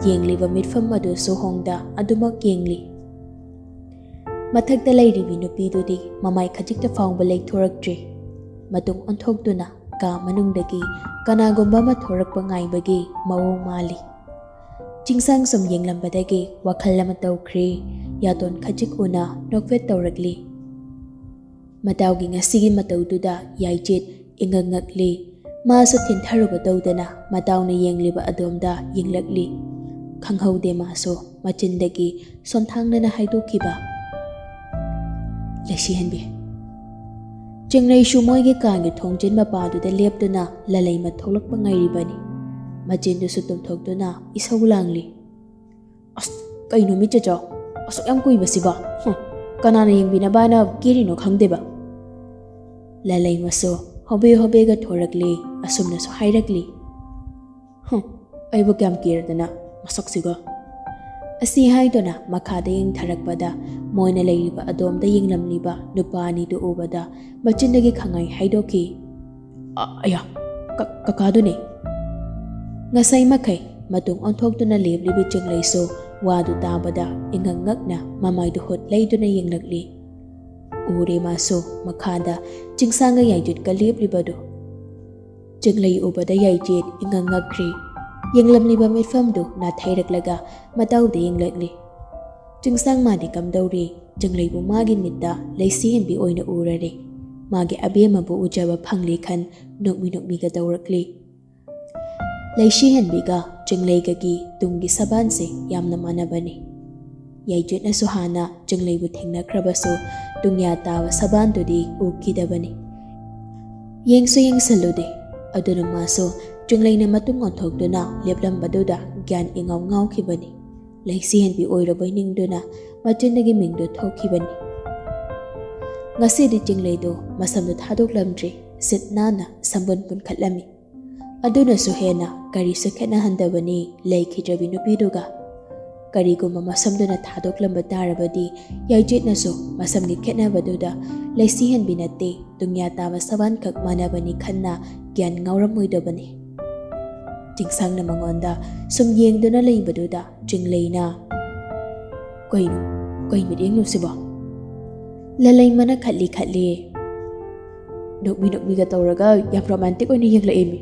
ꯌꯦꯡꯂꯤꯕ ꯃꯤꯠꯐꯝ ꯑꯗꯨꯁꯨ ꯍꯣꯡꯗ ꯑꯗꯨꯃꯛ ꯌꯦꯡꯂꯤ꯫ ꯃꯊꯛꯇ ꯂꯩꯔꯤꯕꯤ ꯅꯨꯄꯤꯗꯨꯗꯤ ꯃꯃꯥꯏ ꯈꯖꯤꯛꯇ ꯐꯥꯎꯕ ꯂꯩꯊꯣꯔꯛꯇ꯭ꯔꯤ꯫ ꯃꯇꯨꯡ ꯑꯣꯟꯊꯣꯛꯇꯨꯅ ꯀꯥ ꯃꯅꯨꯡꯗꯒꯤ ꯀꯅꯥꯒꯨꯝꯕ ꯑꯃ ꯊꯣꯔꯛꯄ ꯉꯥꯏꯕꯒꯤ ꯃꯑꯣꯡ ꯃꯥꯜꯂꯤ꯫ ꯆꯤꯡꯁꯥꯡ ꯁꯨꯝ ꯌꯦꯡꯂꯝꯕꯗꯒꯤ ꯋꯥꯈꯜ ꯑꯃ ꯇꯧꯈ꯭ꯔꯦ꯫ ꯌꯥꯇꯣꯟ ꯈꯖꯤꯛ ꯎꯅ ꯅꯣꯛꯐꯦꯠ ꯇꯧꯔꯛꯂꯤ꯫ ꯃꯇꯥꯎꯒꯤ ꯉꯁꯤꯒꯤ ꯃꯇꯧꯗꯨꯗ ꯌꯥꯏꯆꯦꯠ ꯏꯉꯛ ꯉꯛꯂꯤ꯫ ꯃꯥꯁꯨ ꯊꯤꯟꯊꯔꯨꯕ ꯇꯧꯗꯅ ꯃꯇꯥꯎꯅ ꯌꯦꯡꯂꯤꯕ ꯑꯗꯣꯝꯗ ꯌꯦꯡꯂꯛꯂꯤ꯫ ꯈꯪꯍꯧꯗꯦ ꯃꯥꯁꯨ ꯃꯆꯤꯟꯗꯒꯤ ꯁꯣꯟꯊꯥꯡꯅꯅ ꯍꯥꯏꯗꯣꯛꯈꯤꯕ, "ꯂꯩꯁꯤꯍꯟꯕꯤ!" ꯆꯤꯡꯂꯩꯁꯨ ꯃꯣꯏꯒꯤ ꯀꯥꯒꯤ ꯊꯣꯡꯖꯤꯟ ꯃꯄꯥꯗꯨꯗ ꯂꯦꯞꯇꯨꯅ ꯂꯂꯩꯃ ꯊꯣꯛꯂꯛꯄ ꯉꯥꯏꯔꯤꯕꯅꯤ꯫ ꯃꯆꯤꯟꯗꯨꯁꯨ ꯇꯨꯝꯊꯣꯛꯇꯨꯅ ꯏꯁꯧ ꯂꯥꯡꯂꯤ꯫ "ꯑꯁ, ꯀꯩꯅꯣ ꯃꯤꯠꯆꯦꯆꯧ, ꯑꯁꯨꯛ ꯌꯥꯝ ꯀꯨꯏꯕꯁꯤꯕꯣ? ꯍꯨꯝ, ꯀꯅꯥꯅ ꯌꯦꯡꯕꯤꯅꯕ ꯍꯥꯏꯅ ꯀꯦꯔꯤꯅꯣ ꯈꯪꯗꯦꯕ?" ꯂꯂꯩꯃꯁꯨ ꯍꯣꯕꯦ ꯍꯣꯕꯦꯒ ꯊꯣꯔꯛꯂꯤ꯫ ꯑꯁꯨꯝꯅꯁꯨ ꯍꯥꯏꯔꯛꯂꯤ, "ꯍꯨꯝ, ꯑꯩꯕꯨ ꯀꯌꯥꯝ ꯀꯦꯔꯗꯅ, ꯃꯁꯛꯁꯤꯒ!" ꯑꯁꯤ ꯍꯥꯏꯗꯨꯅ ꯃꯈꯥꯗ ꯌꯦꯡꯊꯔꯛꯄꯗ ꯃꯣꯏꯅ ꯂꯩꯔꯤꯕ ꯑꯗꯣꯝꯗ ꯌꯦꯡꯂꯝꯂꯤꯕ ꯅꯨꯄꯥ ꯑꯅꯤꯗꯨ ꯎꯕꯗ ꯃꯆꯤꯟꯗꯒꯤ ꯈꯪꯉꯥꯏ ꯍꯥꯏꯗꯣꯛꯈꯤ꯫ "ꯑ-, ꯑꯌꯥ, ꯀ-, ꯀꯀꯥꯗꯨꯅꯤ!" ꯉꯁꯥꯏ ꯃꯈꯩ ꯃꯇꯨꯡ ꯑꯣꯟꯊꯣꯛꯇꯨꯅ ꯂꯦꯞꯂꯤꯕꯤ ꯆꯤꯡꯂꯩꯁꯨ ꯋꯥꯗꯨ ꯇꯥꯕꯗ ꯏꯉꯛ ꯉꯛꯅ ꯃꯃꯥꯏꯗꯨ ꯍꯨꯠ ꯂꯩꯗꯨꯅ ꯌꯦꯡꯂꯛꯂꯤ꯫ ꯎꯔꯦ ꯃꯥꯁꯨ ꯃꯈꯥꯗ ꯆꯤꯡꯁꯥꯡꯒ ꯌꯥꯏꯖꯨꯠꯀ ꯂꯦꯞꯂꯤꯕꯗꯨ꯫ ꯆꯤꯡꯂꯩ ꯎꯕꯗ ꯌꯥꯏꯖꯦꯠ ꯏꯉꯛ ꯉꯛꯈ꯭ꯔꯦ꯫ ꯌꯦꯡꯂꯝꯂꯤꯕ ꯃꯤꯠꯐꯝꯗꯨ ꯅꯥꯊꯩꯔꯛꯂꯒ ꯃꯇꯥꯎꯗ ꯌꯦꯡꯂꯛꯂꯤ꯫ ꯆꯤꯡꯁꯥꯡ ꯃꯥꯗꯤ ꯀꯝꯗꯧꯔꯤ? ꯆꯤꯡꯂꯩꯕꯨ ꯃꯥꯒꯤ ꯃꯤꯠꯇ ꯂꯩꯁꯤꯍꯟꯕꯤ ꯑꯣꯏꯅ ꯎꯔꯔꯦ꯫ ꯃꯥꯒꯤ ꯑꯕꯦꯝꯃꯕꯨ ꯎꯖꯕ ꯐꯪꯂꯦ ꯈꯟ ꯅꯣꯛꯃꯤ ꯅꯣꯛꯃꯤꯒ ꯇꯧꯔꯛꯂꯤ꯫ ꯂꯩꯁꯤꯍꯟꯕꯤꯒ ꯆꯤꯡꯂꯩꯒꯒꯤ ꯇꯨꯡꯒꯤ ꯁꯕꯥꯟꯁꯦ ꯌꯥꯝꯅ ꯃꯥꯟꯅꯕꯅꯤ꯫ ꯌꯥꯏꯖꯨꯠꯅꯁꯨ ꯍꯥꯟꯅ ꯆꯤꯡꯂꯩꯕꯨ ꯊꯦꯡꯅꯈ꯭ꯔꯕꯁꯨ ꯇꯨꯡꯌꯥ ꯇꯥꯕ ꯁꯕꯥꯟꯗꯨꯗꯤ ꯎꯈꯤꯗꯕꯅꯤ꯫ ꯌꯦꯡꯁꯨ ꯌꯦꯡꯁꯜꯂꯨꯗꯦ꯫ ꯑꯗꯨꯅ ꯃꯥꯁꯨ ꯆꯤꯡꯂꯩꯅ ꯃꯇꯨꯡ ꯑꯣꯟꯊꯣꯛꯇꯨꯅ ꯂꯦꯞꯂꯝꯕꯗꯨꯗ ꯒ꯭ꯌꯥꯟ ꯏꯉꯥꯎ ꯉꯥꯎꯈꯤꯕꯅꯤ꯫ ꯂꯩꯁꯤꯍꯟꯕꯤ ꯑꯣꯏꯔꯕꯣꯏ ꯅꯤꯡꯗꯨꯅ ꯃꯆꯤꯟꯗꯒꯤ ꯃꯤꯡꯗꯨ ꯊꯣꯛꯈꯤꯕꯅꯤ꯫ ꯉꯁꯤꯗꯤ ꯆꯤꯡꯂꯩꯗꯨ ꯃꯁꯝꯗꯨ ꯊꯥꯗꯣꯛꯂꯝꯗ꯭ꯔꯤ, ꯁꯤꯠ ꯅꯥꯟꯅ ꯁꯝꯕꯨꯟ ꯄꯨꯟꯈꯠꯂꯝꯃꯤ꯫ ꯑꯗꯨꯅꯁꯨ ꯍꯦꯟꯅ ꯀꯔꯤꯁꯨ ꯈꯦꯠꯅꯍꯟꯗꯕꯅꯤ ꯂꯩꯈꯤꯗ꯭ꯔꯕꯤ ꯅꯨꯄꯤꯗꯨꯒ꯫ ꯀꯔꯤꯒꯨꯝꯕ ꯃꯁꯝꯗꯨꯅ ꯊꯥꯗꯣꯛꯂꯝꯕ ꯇꯥꯔꯕꯗꯤ, ꯌꯥꯏꯆꯦꯠꯅꯁꯨ ꯃꯁꯝꯒꯤ ꯈꯦꯠꯅꯕꯗꯨꯗ ꯂꯩꯁꯤꯍꯟꯕꯤ ꯅꯠꯇꯦ, ꯇꯨꯡꯌꯥ ꯇꯥꯕ ꯁꯕꯥꯟꯈꯛ ꯃꯥꯟꯅꯕꯅꯤ ꯈꯟꯅ ꯒ꯭ꯌꯥꯟ ꯉꯥꯎꯔꯝꯃꯣꯏꯗꯕꯅꯤ꯫ ꯆꯤꯡꯁꯥꯡꯅ ꯃꯉꯣꯟꯗ ꯁꯨꯝ ꯌꯦꯡꯗꯨꯅ ꯂꯩꯕꯗꯨꯗ ꯆꯤꯡꯂꯩꯅ, "ꯀꯩꯅꯣ, ꯀꯩ ꯃꯤꯠꯌꯦꯡꯅꯣ ꯁꯤꯕꯣ?" ꯂꯂꯩꯃꯅ ꯈꯠꯂꯤ ꯈꯠꯂꯤ, ꯅꯣꯛꯃꯤ ꯅꯣꯛꯃꯤꯒ ꯇꯧꯔꯒ ꯌꯥꯝ ꯔꯣꯃꯥꯟꯇꯤꯛ ꯑꯣꯏꯅ ꯌꯦꯡꯂꯛꯑꯦꯃꯤ꯫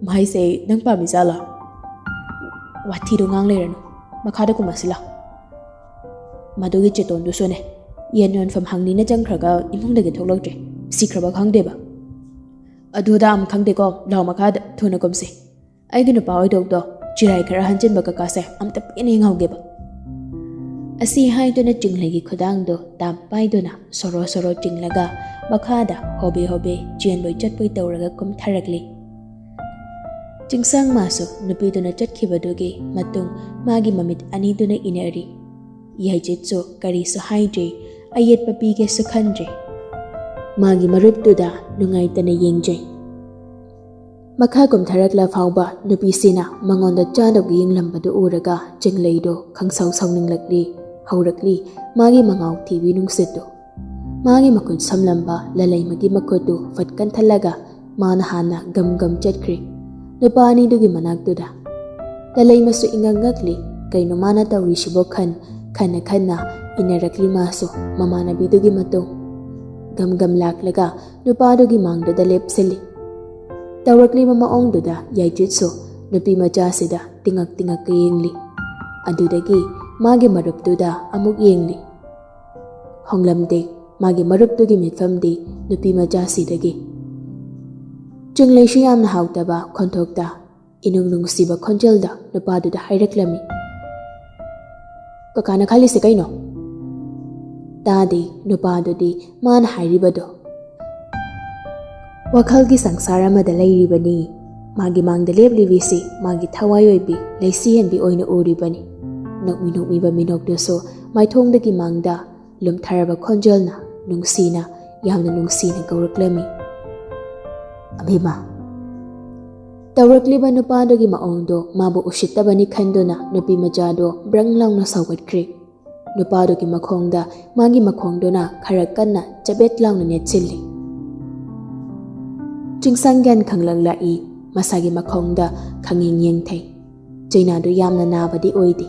"ꯃꯍꯩꯁꯦ ꯅꯪ ꯄꯥꯝꯃꯤ ꯖꯥꯠꯂꯣ?" "ꯋꯥꯊꯤꯗꯣ ꯉꯥꯡ ꯂꯩꯔꯅꯨ, ꯃꯈꯥꯗ ꯀꯨꯝꯃꯁꯤ ꯂꯥꯎ꯫ ꯃꯗꯨꯒꯤ ꯆꯦꯇꯣꯟꯗꯨꯁꯨꯅꯦ, ꯌꯦꯟ ꯌꯣꯟꯐꯝ ꯍꯪꯅꯤꯅ ꯆꯪꯈ꯭ꯔꯒ ꯏꯃꯨꯡꯗꯒꯤ ꯊꯣꯛꯂꯛꯇ꯭ꯔꯦ, ꯁꯤꯈ꯭ꯔꯕ ꯈꯪꯗꯦꯕ꯫ ꯑꯗꯨꯗ ꯑꯃ ꯈꯪꯗꯦꯀꯣ, ꯂꯥꯎ ꯃꯈꯥꯗ, ꯊꯨꯅ ꯀꯨꯝꯁꯤ꯫ ꯑꯩꯒꯤ ꯅꯨꯄꯥ ꯑꯣꯏꯗꯧꯗꯣ, ꯆꯤꯔꯥꯏ ꯈꯔ ꯍꯟꯖꯤꯟꯕ ꯀꯀꯥꯁꯦ ꯑꯝꯇ ꯄꯦꯟꯅ ꯌꯦꯡꯍꯧꯒꯦꯕ꯫" ꯑꯁꯤ ꯍꯥꯏꯗꯨꯅ ꯆꯤꯡꯂꯩꯒꯤ ꯈꯨꯗꯥꯡꯗꯣ ꯇꯥꯝ ꯄꯥꯏꯗꯨꯅ ꯁꯣꯔꯣ ꯁꯣꯔꯣ ꯆꯤꯡꯂꯒ ꯃꯈꯥꯗ ꯍꯣꯕꯦ ꯍꯣꯕꯦ ꯆꯦꯟꯕꯣꯏ ꯆꯠꯄꯣꯏ ꯇꯧꯔꯒ ꯀꯨꯝꯊꯔꯛꯂꯤ꯫ ꯆꯤꯡꯁꯥꯡ ꯃꯥꯁꯨ ꯅꯨꯄꯤꯗꯨꯅ ꯆꯠꯈꯤꯕꯗꯨꯒꯤ ꯃꯇꯨꯡ ꯃꯥꯒꯤ ꯃꯃꯤꯠ ꯑꯅꯤꯗꯨꯅ ꯏꯅꯔꯤ꯫ ꯌꯥꯏꯆꯦꯠꯁꯨ ꯀꯔꯤꯁꯨ ꯍꯥꯏꯗ꯭ꯔꯦ, ꯑꯌꯦꯠꯄ ꯄꯤꯒꯦꯁꯨ ꯈꯟꯗ꯭ꯔꯦ꯫ ꯃꯥꯒꯤ ꯃꯔꯨꯞꯇꯨꯗ ꯅꯨꯡꯉꯥꯏꯇꯅ ꯌꯦꯡꯖꯩ꯫ ꯃꯈꯥ ꯀꯨꯝꯊꯔꯛꯂ ꯐꯥꯎꯕ ꯅꯨꯄꯤꯁꯤꯅ ꯃꯉꯣꯟꯗ ꯆꯥꯗꯧꯒꯤ ꯌꯦꯡꯂꯝꯕꯗꯨ ꯎꯔꯒ ꯆꯤꯡꯂꯩꯗꯣ ꯈꯪꯁꯥꯎ ꯁꯥꯎꯅꯤꯡꯂꯛꯂꯤ꯫ ꯍꯧꯔꯛꯂꯤ ꯃꯥꯒꯤ ꯃꯉꯥꯎ ꯊꯤꯕꯤ ꯅꯨꯡꯁꯤꯠꯇꯨ꯫ ꯃꯥꯒꯤ ꯃꯈꯨꯠ ꯁꯝꯂꯝꯕ ꯂꯂꯩꯃꯒꯤ ꯃꯈꯨꯠꯇꯨ ꯐꯠ ꯀꯟꯊꯠꯂꯒ ꯃꯥꯅ ꯍꯥꯟꯅ ꯒꯝ ꯒꯝ ꯆꯠꯈ꯭ꯔꯦ ꯅꯨꯄꯥ ꯑꯅꯤꯗꯨꯒꯤ ꯃꯅꯥꯛꯇꯨꯗ꯫ ꯂꯂꯩꯃꯁꯨ ꯏꯉꯛ ꯉꯛꯂꯤ, ꯀꯩꯅꯣ ꯃꯥꯅ ꯇꯧꯔꯤꯁꯤꯕꯣ ꯈꯟ ꯈꯟꯅ ꯈꯟꯅ ꯏꯟꯅꯔꯛꯂꯤ ꯃꯥꯁꯨ ꯃꯃꯥꯟꯅꯕꯤꯗꯨꯒꯤ ꯃꯇꯨꯡ꯫ ꯒꯝ ꯒꯝ ꯂꯥꯛꯂꯒ ꯅꯨꯄꯥꯗꯨꯒꯤ ꯃꯥꯡꯗꯨꯗ ꯂꯦꯞꯁꯤꯜꯂꯤ꯫ ꯇꯧꯔꯛꯂꯤꯕ ꯃꯑꯣꯡꯗꯨꯗ ꯌꯥꯏꯆꯤꯠꯁꯨ ꯅꯨꯄꯤ ꯃꯆꯥꯁꯤꯗ ꯇꯤꯉꯛ ꯇꯤꯉꯛꯀ ꯌꯦꯡꯂꯤ꯫ ꯑꯗꯨꯗꯒꯤ ꯃꯥꯒꯤ ꯃꯔꯨꯞꯇꯨꯗ ꯑꯃꯨꯛ ꯌꯦꯡꯂꯤ꯫ ꯍꯣꯡꯂꯝꯗꯦ꯫ ꯃꯥꯒꯤ ꯃꯔꯨꯞꯇꯨꯒꯤ ꯃꯤꯠꯐꯝꯗꯤ ꯅꯨꯄꯤ ꯃꯆꯥꯁꯤꯗꯒꯤ꯫ ꯆꯤꯡꯂꯩꯁꯨ ꯌꯥꯝꯅ ꯍꯥꯎꯇꯕ ꯈꯣꯟꯊꯣꯛꯇ ꯏꯅꯨꯡ ꯅꯨꯡꯁꯤꯕ ꯈꯣꯟꯖꯦꯜꯗ ꯅꯨꯄꯥꯗꯨꯗ ꯍꯥꯏꯔꯛꯂꯝꯃꯤ, "ꯀꯀꯥꯅ ꯈꯜꯂꯤꯁꯦ ꯀꯩꯅꯣ?" ꯇꯥꯗꯦ ꯅꯨꯄꯥꯗꯨꯗꯤ ꯃꯥꯅ ꯍꯥꯏꯔꯤꯕꯗꯣ꯫ ꯋꯥꯈꯜꯒꯤ ꯁꯪꯁꯥꯔ ꯑꯃꯗ ꯂꯩꯔꯤꯕꯅꯤ꯫ ꯃꯥꯒꯤ ꯃꯥꯡꯗ ꯂꯦꯞꯂꯤꯕꯤꯁꯤ ꯃꯥꯒꯤ ꯊꯋꯥꯏ ꯑꯣꯏꯕꯤ ꯂꯩꯁꯤ ꯍꯦꯟꯕꯤ ꯑꯣꯏꯅ ꯎꯔꯤꯕꯅꯤ꯫ ꯅꯣꯛꯃꯤ ꯅꯣꯛꯃꯤꯕ ꯃꯤꯅꯣꯛꯇꯨꯁꯨ ꯃꯥꯏꯊꯣꯡꯗꯒꯤ ꯃꯥꯡꯗ ꯂꯨꯝꯊꯔꯕ ꯈꯣꯟꯖꯦꯜꯅ ꯅꯨꯡꯁꯤꯅ, ꯌꯥꯝꯅ ꯅꯨꯡꯁꯤꯅ ꯀꯧꯔꯛꯂꯝꯃꯤ, "ꯑꯕꯦꯝꯃ!" ꯇꯧꯔꯛꯂꯤꯕ ꯅꯨꯄꯥꯗꯨꯒꯤ ꯃꯑꯣꯡꯗꯣ ꯃꯥꯕꯨ ꯎꯁꯤꯠꯇꯕꯅꯤ ꯈꯟꯗꯨꯅ ꯅꯨꯄꯤ ꯃꯆꯥꯗꯣ ꯕ꯭ꯔꯪ ꯂꯥꯎꯅ ꯁꯧꯒꯠꯈ꯭ꯔꯦ꯫ ꯅꯨꯄꯥꯗꯨꯒꯤ ꯃꯈꯣꯡꯗ ꯃꯥꯒꯤ ꯃꯈꯣꯡꯗꯨꯅ ꯈꯔ ꯀꯟꯅ ꯆꯕꯦꯠ ꯂꯥꯎꯅ ꯅꯦꯠꯁꯤꯜꯂꯤ꯫ ꯆꯤꯡꯁꯥꯡ ꯒ꯭ꯌꯥꯟ ꯈꯪꯂꯛꯂꯛꯏ꯫ ꯃꯁꯥꯒꯤ ꯃꯈꯣꯡꯗ ꯈꯪꯌꯦꯡ ꯌꯦꯡꯊꯩ꯫ ꯆꯩꯅꯥꯗꯨ ꯌꯥꯝꯅ ꯅꯥꯕꯗꯤ ꯑꯣꯏꯗꯦ,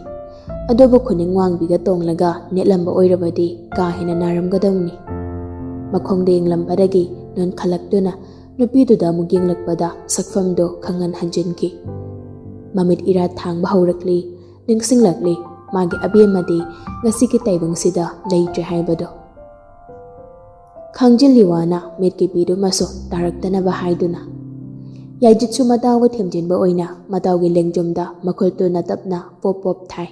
ꯑꯗꯨꯕꯨ ꯈꯨꯅꯤꯡ ꯋꯥꯡꯕꯤꯒ ꯇꯣꯡꯂꯒ ꯅꯦꯠꯂꯝꯕ ꯑꯣꯏꯔꯕꯗꯤ ꯀꯥ ꯍꯦꯟꯅ ꯅꯥꯔꯝꯒꯗꯧꯅꯤ꯫ ꯃꯈꯣꯡꯗ ꯌꯦꯡꯂꯝꯕꯗꯒꯤ ꯅꯣꯟꯈꯠꯂꯛꯇꯨꯅ ꯅꯨꯄꯤꯗꯨꯗ ꯑꯃꯨꯛ ꯌꯦꯡꯂꯛꯄꯗ ꯁꯛꯐꯝꯗꯣ ꯈꯪꯍꯟ ꯍꯟꯖꯤꯟꯈꯤ꯫ ꯃꯃꯤꯠ ꯏꯔꯥ ꯊꯥꯡꯕ ꯍꯧꯔꯛꯂꯤ꯫ ꯅꯤꯡꯁꯤꯡꯂꯛꯂꯤ, ꯃꯥꯒꯤ ꯑꯕꯦꯝꯃꯗꯤ ꯉꯁꯤꯒꯤ ꯇꯥꯏꯕꯪꯁꯤꯗ ꯂꯩꯇ꯭ꯔꯦ ꯍꯥꯏꯕꯗꯣ꯫ ꯈꯥꯡꯖꯤꯜꯂꯤ ꯋꯥꯅ ꯃꯤꯠꯀꯤ ꯄꯤꯗꯨꯃꯁꯨ ꯇꯥꯔꯛꯇꯅꯕ ꯍꯥꯏꯗꯨꯅ꯫ ꯌꯥꯏꯖꯤꯠꯁꯨ ꯃꯇꯥꯎꯒ ꯊꯦꯝꯖꯤꯟꯕ ꯑꯣꯏꯅ ꯃꯇꯥꯎꯒꯤ ꯂꯦꯡꯖꯨꯝꯗ ꯃꯈꯨꯠꯇꯨꯅ ꯇꯞꯅ ꯄꯣꯞ ꯄꯣꯞ ꯊꯥꯏ꯫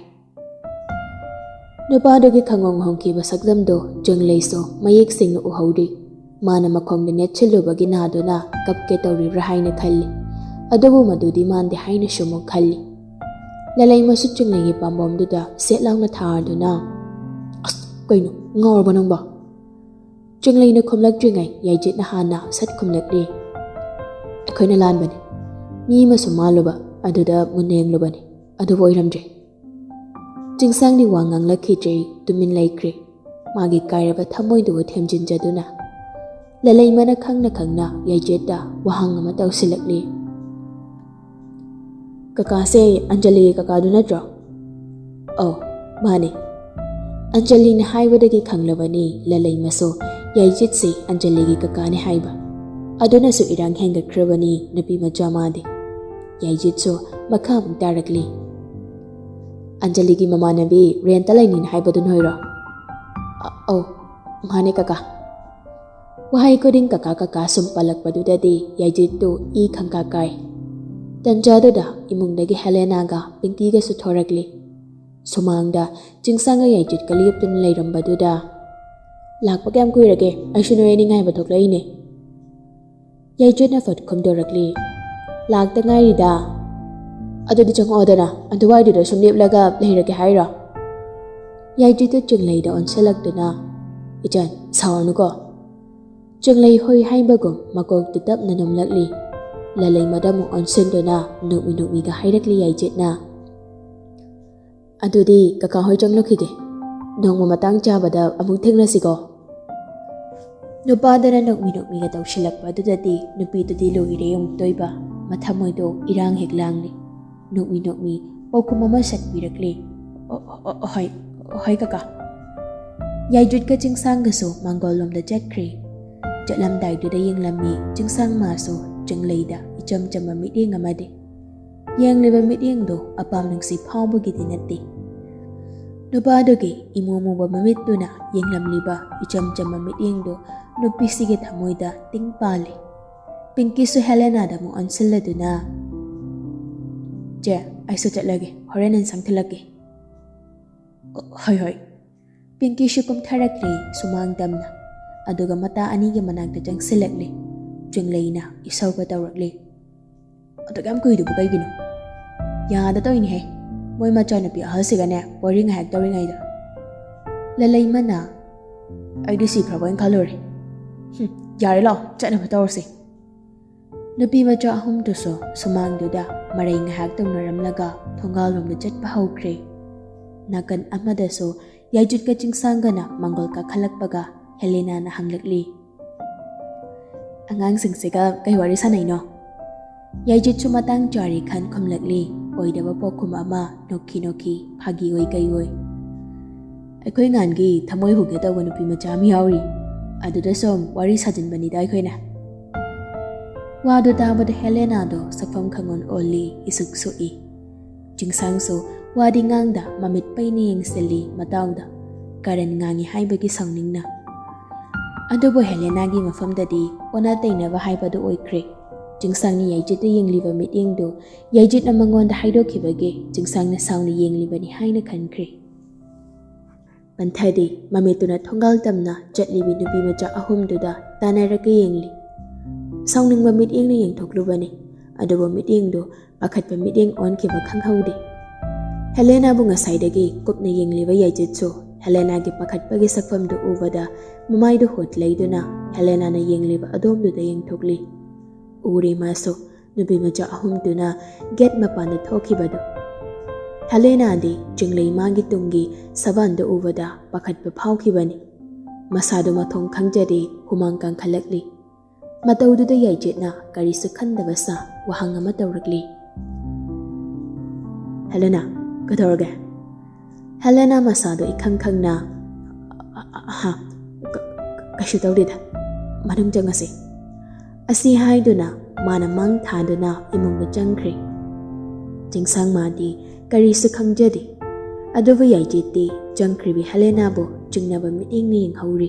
ꯅꯨꯄꯥꯗꯨꯒꯤ ꯈꯪꯍꯣꯡ ꯍꯣꯡꯈꯤꯕ ꯁꯛꯇꯝꯗꯨ ꯆꯤꯡꯂꯩꯁꯨ ꯃꯌꯦꯛ ꯁꯦꯡꯅ ꯎꯍꯧꯔꯤ꯫ ꯃꯥꯅ ꯃꯈꯣꯡꯗ ꯅꯦꯠꯁꯤꯜꯂꯨꯕꯒꯤ ꯅꯥꯗꯨꯅ ꯀꯞꯀꯦ ꯇꯧꯔꯤꯕ꯭ꯔꯥ ꯍꯥꯏꯅ ꯈꯜꯂꯤ꯫ ꯑꯗꯨꯕꯨ ꯃꯗꯨꯗꯤ ꯃꯥꯟꯗꯦ ꯍꯥꯏꯅꯁꯨ ꯑꯃꯨꯛ ꯈꯜꯂꯤ꯫ ꯂꯂꯩꯃꯁꯨ ꯆꯤꯡꯂꯩꯒꯤ ꯄꯥꯝꯕꯣꯝꯗꯨꯗ ꯁꯦꯠ ꯂꯥꯎꯅ ꯊꯥꯗꯨꯅ, "ꯑꯁ, ꯀꯩꯅꯣ, ꯉꯥꯎꯔꯕꯣ ꯅꯪꯕꯣ?" ꯆꯤꯡꯂꯩꯅ ꯈꯨꯝꯂꯛꯇ꯭ꯔꯤꯉꯩ ꯌꯥꯏꯖꯤꯠꯅ ꯍꯥꯟꯅ ꯁꯠ ꯈꯨꯝꯂꯛꯂꯤ꯫ "ꯑꯩꯈꯣꯏꯅ ꯂꯥꯟꯕꯅꯤ꯫ ꯃꯤ ꯑꯃꯁꯨ ꯃꯥꯜꯂꯨꯕ, ꯑꯗꯨꯗ ꯃꯨꯟꯅ ꯌꯦꯡꯂꯨꯕꯅꯤ, ꯑꯗꯨꯕꯨ ꯑꯣꯏꯔꯝꯗ꯭ꯔꯦ꯫" ꯆꯤꯡꯁꯥꯡꯗꯤ ꯋꯥ ꯉꯥꯡꯂꯛꯈꯤꯗ꯭ꯔꯦ, ꯇꯨꯃꯤꯟ ꯂꯩꯈ꯭ꯔꯦ, ꯃꯥꯒꯤ ꯀꯥꯏꯔꯕ ꯊꯃꯣꯏꯗꯨꯕꯨ ꯊꯦꯝꯖꯤꯟꯖꯗꯨꯅ꯫ ꯂꯂꯩꯃꯅ ꯈꯪꯅ ꯈꯪꯅ ꯌꯥꯏꯖꯤꯠꯇ ꯋꯥꯍꯪ ꯑꯃ ꯇꯧꯁꯤꯜꯂꯛꯂꯤ꯫ "ꯀꯀꯥꯁꯦ ꯑꯟꯖꯂꯤꯒꯤ ꯀꯀꯥꯗꯨ ꯅꯠꯇ꯭ꯔꯣ?" "ꯑꯧ, ꯃꯥꯅꯦ꯫" ꯑꯟꯖꯂꯤꯅ ꯍꯥꯏꯕꯗꯒꯤ ꯈꯪꯂꯕꯅꯤ ꯂꯂꯩꯃꯁꯨ ꯌꯥꯏꯖꯤꯠꯁꯤ ꯑꯟꯖꯂꯤꯒꯤ ꯀꯀꯥꯅꯦ ꯍꯥꯏꯕ꯫ ꯑꯗꯨꯅꯁꯨ ꯏꯔꯥꯡ ꯍꯦꯟꯒꯠꯈ꯭ꯔꯕꯅꯤ ꯅꯨꯄꯤ ꯃꯆꯥ ꯃꯥꯗꯤ꯫ ꯌꯥꯏꯖꯤꯠꯁꯨ ꯃꯈꯥ ꯑꯃꯨꯛ ꯇꯥꯔꯛꯂꯤ꯫ "ꯑꯟꯖꯂꯤꯒꯤ ꯃꯃꯥꯟꯅꯕꯤ ꯔꯦꯟꯇ ꯂꯩꯅꯤꯅ ꯍꯥꯏꯕꯗꯨ ꯅꯣꯏꯔꯣ?" "ꯑ-, ꯑꯧ, ꯃꯥꯅꯦ ꯀꯀꯥ꯫" ꯋꯥꯍꯩ ꯈꯨꯗꯤꯡ ꯀꯀꯥ ꯀꯀꯥ ꯁꯨꯝ ꯄꯜꯂꯛꯄꯗꯨꯗꯗꯤ ꯌꯥꯏꯖꯤꯠꯇꯨ ꯏ ꯈꯪꯀꯥ ꯀꯥꯏ꯫ ꯇꯟꯖꯥꯗꯨꯗ ꯏꯃꯨꯡꯗꯒꯤ ꯍꯦꯂꯦꯅꯥꯒ ꯄꯤꯡꯀꯤꯒꯁꯨ ꯊꯣꯔꯛꯂꯤ꯫ ꯁꯨꯃꯥꯡꯗ ꯆꯤꯡꯁꯥꯡꯒ ꯌꯥꯏꯖꯤꯠꯀ ꯂꯦꯞꯇꯨꯅ ꯂꯩꯔꯝꯕꯗꯨꯗ, "ꯂꯥꯛꯄ ꯀꯌꯥꯝ ꯀꯨꯏꯔꯒꯦ? ꯑꯩꯁꯨ ꯅꯣꯏ ꯑꯅꯤ ꯉꯥꯏꯕ ꯊꯣꯛꯂꯛꯏꯅꯦ꯫" ꯌꯥꯏꯖꯤꯠꯅ ꯐꯠ ꯈꯨꯝꯗꯣꯔꯛꯂꯤ꯫ "ꯂꯥꯛꯇ ꯉꯥꯏꯔꯤꯗ꯫" "ꯑꯗꯨꯗꯤ ꯆꯪꯉꯛꯑꯣꯗꯅ, ꯑꯗꯨꯋꯥꯏꯗꯨꯗ ꯁꯨꯝ ꯂꯦꯞꯂꯒ ꯂꯩꯔꯒꯦ ꯍꯥꯏꯔꯣ?" ꯌꯥꯏꯖꯤꯠꯇꯨ ꯆꯤꯡꯂꯩꯗ ꯑꯣꯟꯁꯤꯜꯂꯛꯇꯨꯅ, "ꯏꯆꯟ, ꯁꯥꯎꯔꯅꯨꯀꯣ꯫" ꯆꯤꯡꯂꯩ ꯍꯣꯏ ꯍꯥꯏꯕꯒꯨꯝ ꯃꯀꯣꯛꯇꯨ ꯇꯞꯅ ꯅꯣꯝꯂꯛꯂꯤ꯫ ꯂꯂꯩꯃꯗ ꯑꯃꯨꯛ ꯑꯣꯟꯁꯤꯟꯗꯨꯅ ꯅꯣꯛꯃꯤ ꯅꯣꯛꯃꯤꯒ ꯍꯥꯏꯔꯛꯂꯤ ꯌꯥꯏꯖꯤꯠꯅ꯫ "ꯑꯗꯨꯗꯤ ꯀꯀꯥ ꯍꯣꯏ ꯆꯪꯂꯛꯈꯤꯒꯦ, ꯅꯣꯡꯃ ꯃꯇꯥꯡ ꯆꯥꯕꯗ ꯑꯃꯨꯛ ꯊꯦꯡꯅꯁꯤꯀꯣ"꯫ ꯅꯨꯄꯥꯗꯨꯅ ꯅꯣꯛꯃꯤ ꯅꯣꯛꯃꯤꯒ ꯇꯧꯁꯤꯜꯂꯛꯄ ꯑꯗꯨꯗꯗꯤ ꯅꯨꯄꯤꯗꯨꯗꯤ ꯂꯣꯏꯔꯦ ꯑꯃꯨꯛꯇꯣꯏꯕ, ꯃꯊꯃꯣꯏꯗꯣ ꯏꯔꯥꯡ ꯍꯦꯛ ꯂꯥꯡꯂꯤ꯫ ꯅꯣꯛꯃꯤ ꯅꯣꯛꯃꯤ ꯄꯥꯎꯈꯨꯝ ꯑꯃ ꯁꯠꯄꯤꯔꯛꯂꯤ꯫ "ꯑꯣ, ꯑꯣ, ꯑꯣ, ꯍꯣꯏ, ꯍꯣꯏ ꯀꯀꯥ"꯫ ꯌꯥꯏꯖꯨꯠꯀ ꯆꯤꯡꯁꯥꯡꯒꯁꯨ ꯃꯥꯡꯒꯣꯜ ꯂꯣꯝꯗ ꯆꯠꯈ꯭ꯔꯦ꯫ ꯆꯠꯂꯝꯗꯥꯏꯗꯨꯗ ꯌꯦꯡꯂꯝꯃꯤ ꯆꯤꯡꯁꯥꯡ ꯃꯥꯁꯨ ꯆꯤꯡꯂꯩꯗ ꯏꯆꯝ ꯆꯝꯕ ꯃꯤꯠꯌꯦꯡ ꯑꯃꯗꯤ꯫ ꯌꯦꯡꯂꯤꯕ ꯃꯤꯠꯌꯦꯡꯗꯨ ꯑꯄꯥꯝ ꯅꯨꯡꯁꯤ ꯐꯥꯎꯕꯒꯤꯗꯤ ꯅꯠꯇꯦ꯫ ꯅꯨꯄꯥꯗꯨꯒꯤ ꯏꯃꯨ ꯃꯨꯕ ꯃꯃꯤꯠꯇꯨꯅ ꯌꯦꯡꯂꯝꯂꯤꯕ ꯏꯆꯝ ꯆꯝꯕ ꯃꯤꯠꯌꯦꯡꯗꯨ ꯅꯨꯄꯤꯁꯤꯒꯤ ꯊꯃꯣꯏꯗ ꯇꯤꯡ ꯄꯥꯜꯂꯤ꯫ ꯄꯤꯡꯀꯤꯁꯨ ꯍꯦꯂꯦꯅꯥꯗ ꯑꯃꯨꯛ ꯑꯣꯟꯁꯤꯜꯂꯗꯨꯅ, "ꯆꯦ, ꯑꯩꯁꯨ ꯆꯠꯂꯒꯦ, ꯍꯣꯔꯦꯟ ꯑꯦꯟꯁꯥꯡ ꯊꯤꯜꯂꯛꯀꯦ"꯫ "ꯍꯣꯏ, ꯍꯣꯏ"꯫ ꯄꯤꯡꯀꯤꯁꯨ ꯀꯨꯝꯊꯔꯛꯂꯦ ꯁꯨꯃꯥꯡ ꯇꯝꯅ, ꯑꯗꯨꯒ ꯃꯇꯥ ꯑꯅꯤꯒꯤ ꯃꯅꯥꯛꯇ ꯆꯪꯁꯤꯜꯂꯛꯂꯦ꯫ ꯆꯤꯡꯂꯩꯅ ꯏꯁꯧꯒ ꯇꯧꯔꯛꯂꯦ꯫ "ꯑꯗꯨꯛ ꯌꯥꯝ ꯀꯨꯏꯗꯨꯕꯨ ꯀꯩꯒꯤꯅꯣ?" "ꯌꯥꯗ ꯇꯧꯏꯅꯦꯍꯦ, ꯃꯣꯏ ꯃꯆꯥꯅꯨꯄꯤ ꯑꯍꯜꯁꯤꯒꯅꯦ ꯋꯥꯔꯤ ꯉꯥꯏꯍꯥꯛ ꯇꯧꯔꯤꯉꯩꯗ"꯫ ꯂꯂꯩꯃꯅ, "ꯑꯩꯗꯤ ꯁꯤꯈ꯭ꯔꯕꯣꯏꯅ ꯈꯜꯂꯨꯔꯦ"꯫ "ꯍꯨꯝ, ꯌꯥꯔꯦ ꯂꯥꯛꯑꯣ, ꯆꯠꯅꯕ ꯇꯧꯔꯁꯤ"꯫ ꯅꯨꯄꯤ ꯃꯆꯥ ꯑꯍꯨꯝꯗꯨꯁꯨ ꯁꯨꯃꯥꯡꯗꯨꯗ ꯃꯔꯩ ꯉꯥꯏꯍꯥꯛ ꯇꯧꯅꯔꯝꯂꯒ ꯊꯣꯡꯒꯥꯜꯂꯣꯝꯗ ꯆꯠꯄ ꯍꯧꯈ꯭ꯔꯦ꯫ ꯅꯥꯀꯟ ꯑꯃꯗꯁꯨ ꯌꯥꯏꯖꯨꯠꯀ ꯆꯤꯡꯁꯥꯡꯒꯅ ꯃꯥꯡꯒꯣꯜ ꯀꯥꯈꯠꯂꯛꯄꯒ ꯍꯦꯂꯦꯅꯥꯅ ꯍꯪꯂꯛꯂꯤ, "ꯑꯉꯥꯡꯁꯤꯡꯁꯤꯒ ꯀꯩ ꯋꯥꯔꯤ ꯁꯥꯟꯅꯩꯅꯣ?" ꯌꯥꯏꯖꯨꯠꯁꯨ ꯃꯇꯥꯡ ꯆꯥꯔꯦ ꯈꯟ ꯈꯨꯝꯂꯛꯂꯤ, ꯑꯣꯏꯗꯕ ꯄꯥꯎꯈꯨꯝ ꯑꯃ ꯅꯣꯛꯈꯤ ꯅꯣꯛꯈꯤ, ꯐꯥꯒꯤ ꯑꯣꯏ ꯀꯩ ꯑꯣꯏ꯫ "ꯑꯩꯈꯣꯏ ꯉꯥꯟꯒꯤ ꯊꯃꯣꯏ ꯍꯨꯒꯦ ꯇꯧꯕ ꯅꯨꯄꯤ ꯃꯆꯥ ꯑꯃ ꯌꯥꯎꯔꯤ, ꯑꯗꯨꯗ ꯁꯨꯝ ꯋꯥꯔꯤ ꯁꯥꯖꯤꯟꯕꯅꯤꯗ ꯑꯩꯈꯣꯏꯅ"꯫ ꯋꯥꯗꯨ ꯇꯥꯕꯗ ꯍꯦꯂꯦꯅꯥꯗꯣ ꯁꯛꯐꯝ ꯈꯪꯑꯣꯟ ꯑꯣꯜꯂꯤ, ꯏꯁꯨꯛ ꯁꯨꯛꯏ꯫ ꯆꯤꯡꯁꯥꯡꯁꯨ ꯋꯥꯗꯤ ꯉꯥꯡꯗ ꯃꯃꯤꯠ ꯄꯩꯅ ꯌꯦꯡꯁꯤꯜꯂꯤ ꯃꯇꯥꯎꯗ, ꯀꯔꯟ ꯉꯥꯡꯉꯤ ꯍꯥꯏꯕꯒꯤ ꯁꯥꯎꯅꯤꯡꯅ꯫ ꯑꯗꯨꯕꯨ ꯍꯦꯂꯦꯅꯥꯒꯤ ꯃꯐꯝꯗꯗꯤ ꯑꯣꯟꯅ ꯇꯩꯅꯕ ꯍꯥꯏꯕꯗꯨ ꯑꯣꯏꯈ꯭ꯔꯦ꯫ ꯆꯤꯡꯁꯥꯡꯅ ꯌꯥꯏꯖꯤꯠꯇ ꯌꯦꯡꯂꯤꯕ ꯃꯤꯠꯌꯦꯡꯗꯨ ꯌꯥꯏꯖꯤꯠꯅ ꯃꯉꯣꯟꯗ ꯍꯥꯏꯗꯣꯛꯈꯤꯕꯒꯤ ꯆꯤꯡꯁꯥꯡꯅ ꯁꯥꯎꯅ ꯌꯦꯡꯂꯤꯕꯅꯤ ꯍꯥꯏꯅ ꯈꯟꯈ꯭ꯔꯦ꯫ ꯄꯟꯊꯗꯦ, ꯃꯃꯤꯠꯇꯨꯅ ꯊꯣꯡꯒꯥꯜ ꯇꯝꯅ ꯆꯠꯂꯤꯕꯤ ꯅꯨꯄꯤ ꯃꯆꯥ ꯑꯍꯨꯝꯗꯨꯗ ꯇꯥꯟꯅꯔꯒ ꯌꯦꯡꯂꯤ꯫ ꯁꯥꯎꯅꯤꯡꯕ ꯃꯤꯠꯌꯦꯡꯅ ꯌꯦꯡꯊꯣꯛꯂꯨꯕꯅꯤ, ꯑꯗꯨꯕꯨ ꯃꯤꯠꯌꯦꯡꯗꯨ ꯄꯥꯈꯠꯄ ꯃꯤꯠꯌꯦꯡ ꯑꯣꯟꯈꯤꯕ ꯈꯪꯍꯧꯗꯦ꯫ ꯍꯦꯂꯦꯅꯥꯕꯨ ꯉꯁꯥꯏꯗꯒꯤ ꯀꯨꯞꯅ ꯌꯦꯡꯂꯤꯕ ꯌꯥꯏꯖꯤꯠꯁꯨ ꯍꯦꯂꯦꯅꯥꯒꯤ ꯄꯥꯈꯠꯄꯒꯤ ꯁꯛꯐꯝꯗꯨ ꯎꯕꯗ ꯃꯃꯥꯏꯗꯨ ꯍꯣꯠ ꯂꯩꯗꯨꯅ ꯍꯦꯂꯦꯅꯥꯅ ꯌꯦꯡꯂꯤꯕ ꯑꯗꯣꯝꯗꯨꯗ ꯌꯦꯡꯊꯣꯛꯂꯤ꯫ ꯎꯔꯦ ꯃꯥꯁꯨ ꯅꯨꯄꯤ ꯃꯆꯥ ꯑꯍꯨꯝꯗꯨꯅ ꯒꯦꯠ ꯃꯄꯥꯟꯗ ꯊꯣꯛꯈꯤꯕꯗꯨ꯫ ꯍꯦꯂꯦꯅꯥꯗꯤ ꯆꯤꯡꯂꯩ ꯃꯥꯒꯤ ꯇꯨꯡꯒꯤ ꯁꯕꯥꯟꯗꯨ ꯎꯕꯗ ꯄꯥꯈꯠꯄ ꯐꯥꯎꯈꯤꯕꯅꯤ꯫ ꯃꯁꯥꯗꯨ ꯃꯊꯣꯡ ꯈꯪꯖꯗꯦ, ꯍꯨꯃꯥꯡ ꯀꯥꯡꯈꯠꯂꯛꯂꯤ꯫ ꯃꯇꯧꯗꯨꯗ ꯌꯥꯏꯖꯦꯠꯅ ꯀꯔꯤꯁꯨ ꯈꯟꯗꯕ ꯁꯥ ꯋꯥꯍꯪ ꯑꯃ ꯇꯧꯔꯛꯂꯤ꯫ "ꯍꯦꯂꯦꯅꯥ, ꯀꯩꯗꯧꯔꯒꯦ?" ꯍꯦꯂꯦꯅꯥ ꯃꯁꯥꯗꯣ ꯏꯈꯪ ꯈꯪꯅ, "ꯑ-, ꯑ-, ꯑꯍꯥ, ꯀ-, ꯀ-, ꯀꯩꯁꯨ ꯇꯧꯗꯦꯗ, ꯃꯅꯨꯡ ꯆꯪꯉꯁꯤ" ꯑꯁꯤ ꯍꯥꯏꯗꯨꯅ ꯃꯥꯅ ꯃꯥꯡ ꯊꯥꯗꯨꯅ ꯏꯃꯨꯡꯗ ꯆꯪꯈ꯭ꯔꯦ꯫ ꯆꯤꯡꯁꯥꯡ ꯃꯥꯗꯤ ꯀꯔꯤꯁꯨ ꯈꯪꯖꯗꯦ꯫ ꯑꯗꯨꯕꯨ ꯌꯥꯏꯖꯦꯠꯇꯤ ꯆꯪꯈ꯭ꯔꯤꯕꯤ ꯍꯦꯂꯦꯅꯥꯕꯨ ꯆꯤꯡꯅꯕ ꯃꯤꯠꯌꯦꯡꯅ ꯌꯦꯡꯍꯧꯔꯤ꯫